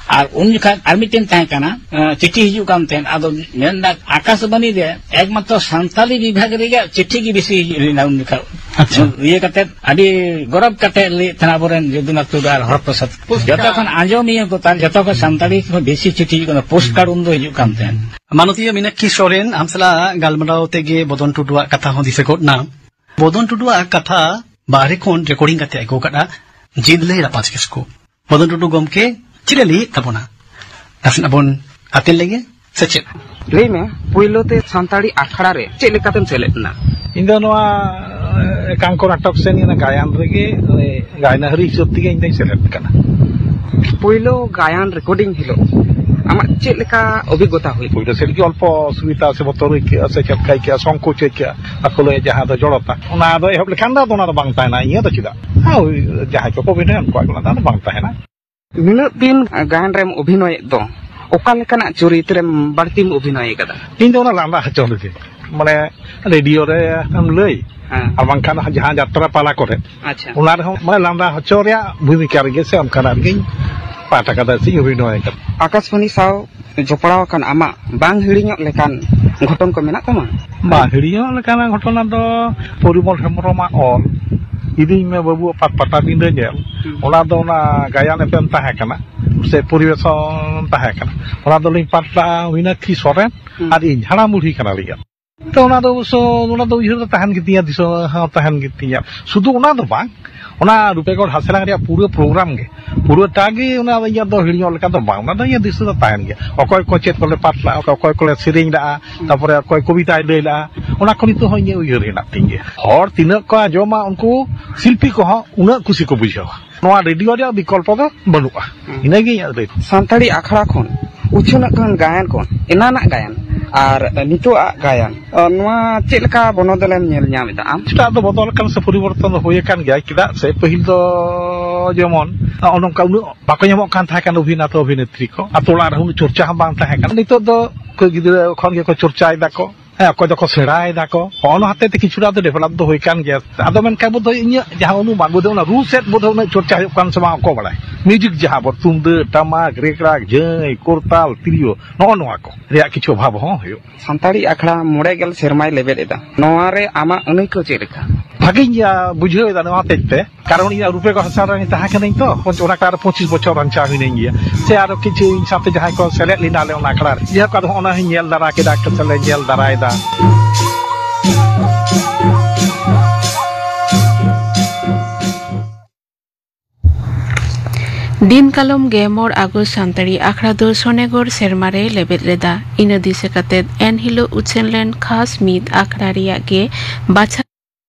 ᱟᱨ ᱩᱱ ᱡᱚᱠᱷᱟᱡ ᱟᱨ ᱢᱤᱫᱴᱮᱱ ᱛᱟᱦᱮᱸ ᱠᱟᱱᱟ, ᱮᱸ, ᱪᱤᱴᱷᱤ ᱦᱤᱡᱩᱜ ᱠᱟᱱ ᱛᱟᱦᱮᱸᱫ᱾ ᱟᱫᱚ ᱢᱮᱱᱫᱟ, ᱟᱠᱟᱥᱵᱟᱱᱤ ᱨᱮ ᱮᱠᱢᱟᱛᱨᱚ ᱥᱟᱱᱛᱟᱞᱤ ᱵᱤᱵᱷᱟᱜᱽ ᱨᱮᱜᱮ ᱪᱤᱴᱷᱤ ᱜᱮ ᱵᱮᱥᱤ ᱦᱤᱡᱩᱜ ᱞᱮᱱᱟ ᱩᱱ ᱡᱚᱠᱷᱟᱡ᱾ ᱟᱪᱪᱷᱟ᱾ ᱤᱭᱟᱹ ᱠᱟᱛᱮ, ᱟᱹᱰᱤ ᱜᱚᱨᱚᱵ ᱠᱟᱛᱮ ᱞᱟᱹᱭᱮᱫ ᱛᱟᱦᱮᱱᱟ ᱟᱵᱚᱨᱮᱱ ᱡᱚᱫᱩᱱᱟᱛᱷ ᱴᱩᱰᱩ ᱟᱨ ᱦᱚᱨᱯᱨᱚᱥᱟᱫᱽ᱾ ᱡᱚᱛᱚ ᱠᱷᱚᱱ ᱟᱸᱡᱚᱢᱤᱭᱟᱹ ᱠᱚ ᱛᱟᱦᱮᱸ, ᱡᱚᱛᱚ ᱠᱷᱚᱱ ᱥᱟᱱᱛᱟᱲᱤ ᱠᱷᱚᱱ ᱵᱮᱥᱤ ᱪᱤᱴᱷᱤ ᱦᱤᱡᱩᱜ ᱠᱟᱱᱟ, ᱯᱳᱥᱴ ᱠᱟᱨᱰ ᱩᱱᱫᱚ ᱦᱤᱡᱩᱜ ᱠᱟᱱ ᱛᱟᱦᱮᱸᱱ᱾ ᱢᱟᱱᱚᱛᱤᱭᱟᱹ ᱢᱤᱱᱟᱠᱠᱷᱤ ᱥᱚᱨᱮᱱ, ᱟᱢ ᱥᱟᱞᱟᱜ ᱜᱟᱞᱢᱟᱨᱟᱣ ᱛᱮᱜᱮ ᱵᱚᱫᱚᱱ ᱴᱩᱰᱩᱣᱟᱜ ᱠᱟᱛᱷᱟ ᱦᱚᱸ ᱫᱤᱥᱟᱹ ᱜᱚᱫ ᱮᱱᱟ᱾ ᱵᱚᱫᱚᱱ ᱴᱩᱰᱩᱣᱟᱜ ᱠᱟᱛᱷᱟ ᱵᱟᱦᱨᱮ ᱠᱷᱚᱱ ᱨᱮᱠᱚᱨᱰᱤᱝ ᱠᱟᱛᱮ ᱟᱹᱜᱩ ᱟᱠᱟᱫᱼᱟ, ᱡᱤᱫᱽ ᱞᱟᱹᱭ ᱨᱟᱯᱟᱡᱽ ᱠᱤᱥᱠᱩ᱾ ᱢᱚᱫᱚᱱ ᱴᱩᱰᱩ ᱜᱚᱢᱠᱮ ᱪᱮᱫ ᱮ ᱞᱟᱹᱭᱮᱫ ᱛᱟᱵᱚᱱᱟ? ᱱᱟᱥᱮᱱᱟᱜ ᱵᱚᱱ ᱟᱛᱮᱱ ᱞᱮᱜᱮ, ᱥᱮ ᱪᱮᱫ? ᱞᱟᱹᱭ ᱢᱮ, ᱯᱳᱭᱞᱳ ᱛᱮ ᱥᱟᱱᱛᱟᱲᱤ ᱟᱠᱷᱲᱟ ᱨᱮ ᱪᱮᱫ ᱞᱮᱠᱟᱛᱮᱢ ᱥᱮᱞᱮᱫ ᱮᱱᱟ? ᱤᱧ ᱫᱚ ᱱᱚᱣᱟ, ᱮ, ᱮᱠᱟᱝᱠᱚ ᱱᱟᱴᱚᱠ ᱥᱮ ᱱᱤᱭᱟᱹ ᱜᱟᱭᱟᱱ ᱨᱮᱜᱮ, ᱮ, ᱜᱟᱭᱱᱟᱦᱟᱹᱨᱤ ᱦᱤᱥᱟᱹᱵ ᱛᱮᱜᱮ ᱤᱧ ᱫᱚᱧ ᱥᱮᱞᱮᱫ ᱠᱟᱱᱟ᱾ ᱯᱳᱭᱞᱳ ᱜᱟᱭᱟᱱ ᱨᱮᱠᱚᱨᱰᱤᱝ ᱦᱤᱞᱳᱜ ᱟᱢᱟᱜ ᱪᱮᱫ ᱞᱮᱠᱟ ᱚᱵᱷᱤᱜᱽᱜᱚᱛᱟ ᱦᱩᱭ? ᱯᱳᱭᱞᱳ ᱥᱮᱫ ᱜᱮ ᱚᱞᱯᱚ ᱚᱥᱩᱵᱤᱫᱷᱟ ᱥᱮ ᱵᱚᱛᱚᱨ ᱟᱹᱭᱠᱟᱹᱜᱼᱟ ᱥᱮ ᱪᱮᱫ ᱞᱮᱠᱟ ᱟᱹᱭᱠᱟᱹᱜᱼᱟ, ᱥᱚᱝᱠᱳᱪ ᱟᱹᱭᱠᱟᱹᱜᱼᱟ, ᱟᱠᱚ ᱞᱟᱹᱭ ᱡᱟᱦᱟᱸ ᱫᱚ ᱡᱚᱲᱚᱛᱟ, ᱚᱱᱟ ᱫᱚ ᱮᱦᱚᱵ ᱞᱮᱠᱷᱟᱱ ᱫᱚ ᱟᱫᱚ ᱚᱱᱟ ᱫᱚ ᱵᱟᱝ ᱛᱟᱦᱮᱱᱟ᱾ ᱤᱭᱟᱹ ᱫᱚ ᱪᱮᱫᱟᱜ? ᱦᱮᱸ, ᱳᱭ ᱡᱟᱦᱟᱸᱭ ᱠᱚᱠᱚ ᱵᱷᱤᱱᱟᱹ ᱩᱱᱠᱩᱣᱟᱜ ᱜᱮ ᱚᱱᱟ ᱫᱚ ᱟᱫᱚ ᱵᱟᱝ ᱛᱟᱦᱮᱱᱟ᱾ ᱱᱩᱱᱟᱹᱜ ᱫᱤᱱ ᱜᱟᱭᱟᱱ ᱨᱮᱢ ᱚᱵᱷᱤᱱᱚᱭᱮᱫ ᱫᱚ, ᱚᱠᱟ ᱞᱮᱠᱟᱱᱟᱜ ᱪᱚᱨᱤᱛ ᱨᱮᱢ ᱵᱟᱹᱲᱛᱤᱢ ᱚᱵᱷᱤᱱᱚᱭ ᱟᱠᱟᱫᱟ? ᱤᱧ ᱫᱚ ᱚᱱᱟ ᱞᱟᱸᱫᱟ ᱦᱚᱪᱚ ᱞᱟᱹᱜᱤᱫ, ᱢᱟᱱᱮ, ᱨᱮᱰᱤᱭᱳ ᱨᱮ ᱮᱢ ᱞᱟᱹᱭ, ᱦᱮᱸ᱾ ᱟᱨ ᱵᱟᱝᱠᱷᱟᱱ ᱡᱟᱦᱟᱸ ᱡᱟᱛᱨᱟ ᱯᱟᱞᱟ ᱠᱚᱨᱮ, ᱟᱪᱪᱷᱟ᱾ ᱚᱱᱟ ᱨᱮᱦᱚᱸ, ᱢᱟᱱᱮ, ᱞᱟᱸᱫᱟ ᱦᱚᱪᱚ ᱨᱮᱭᱟᱜ ᱵᱷᱩᱢᱤᱠᱟ ᱨᱮᱜᱮ ᱥᱮ ᱚᱱᱠᱟᱱᱟᱜ ᱨᱮᱜᱮᱧ ᱯᱟᱴ ᱟᱠᱟᱫᱟ ᱥᱮᱧ ᱚᱵᱷᱤᱱᱚᱭ ᱟᱠᱟᱫᱟ᱾ ᱟᱠᱟᱥᱵᱟᱱᱤ ᱥᱟᱶ ᱡᱚᱯᱲᱟᱣ ᱟᱠᱟᱱ ᱟᱢᱟᱜ ᱵᱟᱝ ᱦᱤᱲᱤᱧᱚᱜ ᱞᱮᱠᱟᱱ ᱜᱷᱚᱴᱚᱱ ᱠᱚ ᱢᱮᱱᱟᱜ ᱛᱟᱢᱟ? ᱵᱟᱝ ᱦᱤᱲᱤᱧᱚᱜ ᱞᱮᱠᱟᱱᱟᱜ ᱜᱷᱚᱴᱚᱱᱟ ᱫᱚ ᱯᱚᱨᱤᱢᱚᱞ ᱦᱮᱢᱵᱨᱚᱢᱟᱜ ᱚᱞ ᱤᱫᱤᱧ ᱢᱮ ᱵᱟᱹᱵᱩ ᱯᱟᱴ ᱯᱟᱴᱟᱵᱤᱸᱫᱟᱹ ᱧᱮᱞ, ᱦᱩᱸ᱾ ᱚᱱᱟ ᱫᱚ ᱚᱱᱟ ᱜᱟᱭᱟᱱ ᱮᱯᱮᱢ ᱛᱟᱦᱮᱸ ᱠᱟᱱᱟ, ᱥᱮ ᱯᱚᱨᱤᱵᱮᱥᱚᱱ ᱛᱟᱦᱮᱸ ᱠᱟᱱᱟ, ᱚᱱᱟ ᱫᱚᱞᱤᱧ ᱯᱟᱴ ᱞᱟᱜᱼᱟ ᱢᱤᱱᱟᱠᱷᱤ ᱥᱚᱨᱮᱱ ᱦᱩᱸ᱾ ᱟᱨ ᱤᱧ ᱦᱟᱲᱟᱢ ᱵᱩᱲᱦᱤ ᱠᱟᱱᱟᱞᱤᱧ᱾ ᱛᱚ ᱚᱱᱟ ᱫᱚ ᱚᱵᱚᱥᱥᱚ, ᱚᱱᱟ ᱫᱚ ᱩᱭᱦᱟᱹᱨ ᱫᱚ ᱛᱟᱦᱮᱱ ᱜᱮᱛᱤᱧᱟ, ᱫᱤᱥᱟᱹ ᱦᱚᱸ ᱛᱟᱦᱮᱱ ᱜᱮᱛᱤᱧᱟ᱾ ᱥᱩᱫᱷᱩ ᱚᱱᱟ ᱫᱚ ᱵᱟᱝ, ᱚᱱᱟ ᱨᱩᱯᱮᱜᱚᱲ ᱦᱟᱥᱮᱞᱟᱝ ᱨᱮᱭᱟᱜ ᱯᱩᱨᱟᱹ ᱯᱨᱳᱜᱨᱟᱢ ᱜᱮ, ᱯᱩᱨᱟᱹᱴᱟ ᱜᱮ ᱚᱱᱟ ᱫᱚ ᱤᱧᱟᱹᱜ ᱫᱚ ᱦᱤᱲᱤᱧᱚᱜ ᱞᱮᱠᱟ ᱫᱚ ᱵᱟᱝ, ᱚᱱᱟ ᱫᱚ ᱤᱧᱟᱹᱜ ᱫᱤᱥᱟᱹ ᱫᱚ ᱛᱟᱦᱮᱱ ᱜᱮᱭᱟ᱾ ᱚᱠᱚᱭ ᱠᱚ ᱪᱮᱫ ᱠᱚᱞᱮ ᱯᱟᱴ ᱞᱟᱜᱼᱟ, ᱚᱠᱚᱭ ᱠᱚᱞᱮ ᱥᱮᱨᱮᱧ ᱞᱟᱜᱼᱟ, ᱛᱟᱯᱚᱨᱮ ᱚᱠᱚᱭ ᱠᱚᱵᱤᱛᱟᱭ ᱞᱟᱹᱭ ᱞᱟᱜᱼᱟ, ᱚᱱᱟ ᱠᱚ ᱱᱤᱛᱚᱜ ᱦᱚᱸ ᱤᱧᱟᱹᱜ ᱩᱭᱦᱟᱹᱨ ᱦᱮᱱᱟᱜ ᱛᱤᱧ ᱜᱮᱭᱟ᱾ ᱦᱚᱲ ᱛᱤᱱᱟᱹᱜ ᱠᱚ ᱟᱸᱡᱚᱢᱟ, ᱩᱱᱠᱩ ᱥᱤᱞᱯᱤ ᱠᱚᱦᱚᱸ ᱩᱱᱟᱹᱜ ᱠᱩᱥᱤ ᱠᱚ ᱵᱩᱡᱷᱟᱹᱣᱟ᱾ ᱱᱚᱣᱟ ᱨᱮᱰᱤᱭᱳ ᱨᱮᱭᱟᱜ ᱵᱤᱠᱚᱞᱯᱚ ᱫᱚ ᱵᱟᱹᱱᱩᱜᱼᱟ᱾ ᱦᱩᱸ᱾ ᱤᱱᱟᱹᱜᱮ ᱤᱧᱟᱹᱜ ᱞᱟᱹᱭ᱾ ᱥᱟᱱᱛᱟᱲᱤ ᱟᱠᱷᱲᱟ ᱠᱷᱚᱱ ᱩᱪᱷᱟᱹᱱᱚᱜ ᱠᱟᱱ ᱜᱟᱭᱟᱱ ᱠᱚ, ᱮᱱᱟᱱᱟᱜ ᱜᱟᱭᱟᱱ ᱟᱨ ᱱᱤᱛᱚᱜᱟᱜ ᱜᱟᱭᱟᱱ, ᱱᱚᱣᱟ ᱪᱮᱫ ᱞᱮᱠᱟ ᱵᱚᱱᱚᱫᱚᱞᱮᱢ ᱧᱮᱞ ᱧᱟᱢ ᱮᱫᱟ ᱟᱢ? ᱮᱴᱟᱜ ᱫᱚ ᱵᱚᱫᱚᱞ ᱟᱠᱟᱱ ᱥᱮ ᱯᱚᱨᱤᱵᱚᱨᱛᱚᱱ ᱫᱚ ᱦᱩᱭ ᱟᱠᱟᱱ ᱜᱮᱭᱟ᱾ ᱪᱮᱫᱟᱜ ᱥᱮ ᱯᱟᱹᱦᱤᱞ ᱫᱚ ᱡᱮᱢᱚᱱ ᱱᱚᱜᱼᱚ ᱱᱚᱝᱠᱟ ᱩᱱᱟᱹᱜ ᱵᱟᱠᱚ ᱧᱟᱢᱚᱜ ᱠᱟᱱ ᱛᱟᱦᱮᱸ ᱠᱟᱱᱟ ᱚᱵᱷᱤᱱᱮᱛᱟ ᱚᱵᱷᱤᱱᱮᱛᱨᱤ ᱠᱚ, ᱟᱛᱳ ᱚᱲᱟᱜ ᱨᱮ ᱩᱱᱟᱹᱜ ᱪᱚᱨᱪᱟ ᱦᱚᱸ ᱵᱟᱝ ᱛᱟᱦᱮᱸ ᱠᱟᱱᱟ᱾ ᱱᱤᱛᱚᱜ ᱫᱚ ᱜᱤᱫᱽᱨᱟᱹ ᱠᱷᱚᱱ ᱜᱮᱠᱚ ᱪᱚᱨᱪᱟᱭ ᱫᱟᱠᱚ᱾ ᱦᱮᱸ, ᱚᱠᱚᱭ ᱫᱚᱠᱚ ᱥᱮᱬᱟᱭ ᱫᱟᱠᱚ, ᱦᱚᱸᱜᱼᱚ ᱱᱚᱣᱟ ᱦᱚᱛᱮᱡ ᱛᱮ ᱠᱤᱪᱷᱩᱴᱟ ᱫᱚ ᱰᱮᱵᱷᱞᱚᱯ ᱫᱚ ᱦᱩᱭ ᱠᱟᱱ ᱜᱮᱭᱟ᱾ ᱟᱫᱚ ᱢᱮᱱᱠᱷᱟᱱ ᱵᱳᱫᱷᱚᱭ ᱤᱧᱟᱹᱜ ᱡᱟᱦᱟᱸ ᱚᱱᱩᱢᱟᱱ, ᱵᱳᱫᱷᱚᱭ ᱚᱱᱟ ᱨᱩ ᱥᱮᱫ ᱵᱳᱫᱷᱚᱭ ᱩᱱᱟᱹᱜ ᱪᱚᱨᱪᱟ ᱦᱩᱭᱩᱜ ᱠᱟᱱ ᱥᱮ ᱵᱟᱝ, ᱚᱠᱚᱭ ᱵᱟᱲᱟᱭ᱾ ᱢᱤᱣᱡᱤᱠ ᱡᱟᱦᱟᱸ ᱵᱚ, ᱛᱩᱢᱫᱟᱹᱜ, ᱴᱟᱢᱟᱠ, ᱨᱮᱜᱽᱲᱟ, ᱡᱷᱟᱹᱭ, ᱠᱚᱨᱛᱟᱞ, ᱛᱤᱨᱭᱳ, ᱱᱚᱜᱼᱚ ᱱᱚᱣᱟ ᱠᱚ ᱨᱮᱭᱟᱜ ᱠᱤᱪᱷᱩ ᱚᱵᱷᱟᱵᱽ ᱦᱚᱸ ᱦᱩᱭᱩᱜ᱾ ᱥᱟᱱᱛᱟᱲᱤ ᱟᱠᱷᱲᱟ ᱢᱚᱬᱮ ᱜᱮᱞ ᱥᱮᱨᱢᱟᱭ ᱞᱮᱵᱮᱫ ᱮᱫᱟ, ᱱᱚᱣᱟ ᱨᱮ ᱟᱢᱟᱜ ᱟᱹᱱᱟᱹᱭᱠᱟᱹᱣ ᱪᱮᱫ ᱞᱮᱠᱟ? ᱵᱷᱟᱜᱮᱧ, ᱟ, ᱵᱩᱡᱷᱟᱹᱣ ᱮᱫᱟ ᱱᱚᱣᱟ ᱦᱚᱛᱮᱡ ᱛᱮ, ᱠᱟᱨᱚᱱ ᱤᱧ ᱨᱩᱯᱮ ᱠᱚ ᱦᱟᱥᱟ ᱨᱮᱧ ᱛᱟᱦᱮᱸ ᱠᱟᱹᱱᱟᱹᱧ ᱛᱚ, ᱚᱱᱟ ᱟᱠᱷᱲᱟ ᱨᱮ ᱯᱚᱸᱪᱤᱥ ᱵᱚᱪᱷᱚᱨ ᱟᱱᱪᱟᱣ ᱦᱩᱭᱱᱟᱹᱧ ᱜᱮᱭᱟ᱾ ᱥᱮ ᱟᱨᱚ ᱠᱤᱪᱷᱩ ᱤᱧ ᱥᱟᱶᱛᱮ ᱡᱟᱦᱟᱸᱭ ᱠᱚ ᱥᱮᱞᱮᱫ ᱞᱮᱱᱟ ᱞᱮ ᱚᱱᱟ ᱟᱠᱷᱲᱟ ᱨᱮ, ᱡᱟᱭᱦᱳᱠ, ᱟᱫᱚ ᱦᱚᱸᱜᱼᱚ ᱱᱟ ᱦᱚᱸᱧ ᱧᱮᱞ ᱫᱟᱨᱟ ᱠᱮᱫᱟ, ᱥᱮ ᱞᱮ ᱧᱮᱞ ᱫᱟᱨᱟᱭᱮᱫᱟ᱾ ᱫᱤᱱ ᱠᱟᱞᱚᱢ ᱜᱮᱞ ᱢᱚᱬᱮ ᱟᱜᱚᱥᱴ ᱥᱟᱱᱛᱟᱲᱤ ᱟᱠᱷᱲᱟ ᱫᱚ ᱥᱚᱱᱮᱜᱚᱲ ᱥᱮᱨᱢᱟ ᱨᱮ ᱞᱮᱵᱮᱫ ᱞᱮᱫᱟ᱾ ᱤᱱᱟᱹ ᱫᱤᱥᱟᱹ ᱠᱟᱛᱮ ᱮᱱᱦᱤᱞᱳᱜ ᱩᱪᱷᱟᱹᱱ ᱞᱮᱱ ᱠᱷᱟᱥ ᱢᱤᱫ ᱟᱠᱷᱲᱟ ᱨᱮᱭᱟᱜ ᱜᱮ ᱵᱟᱪᱷᱟ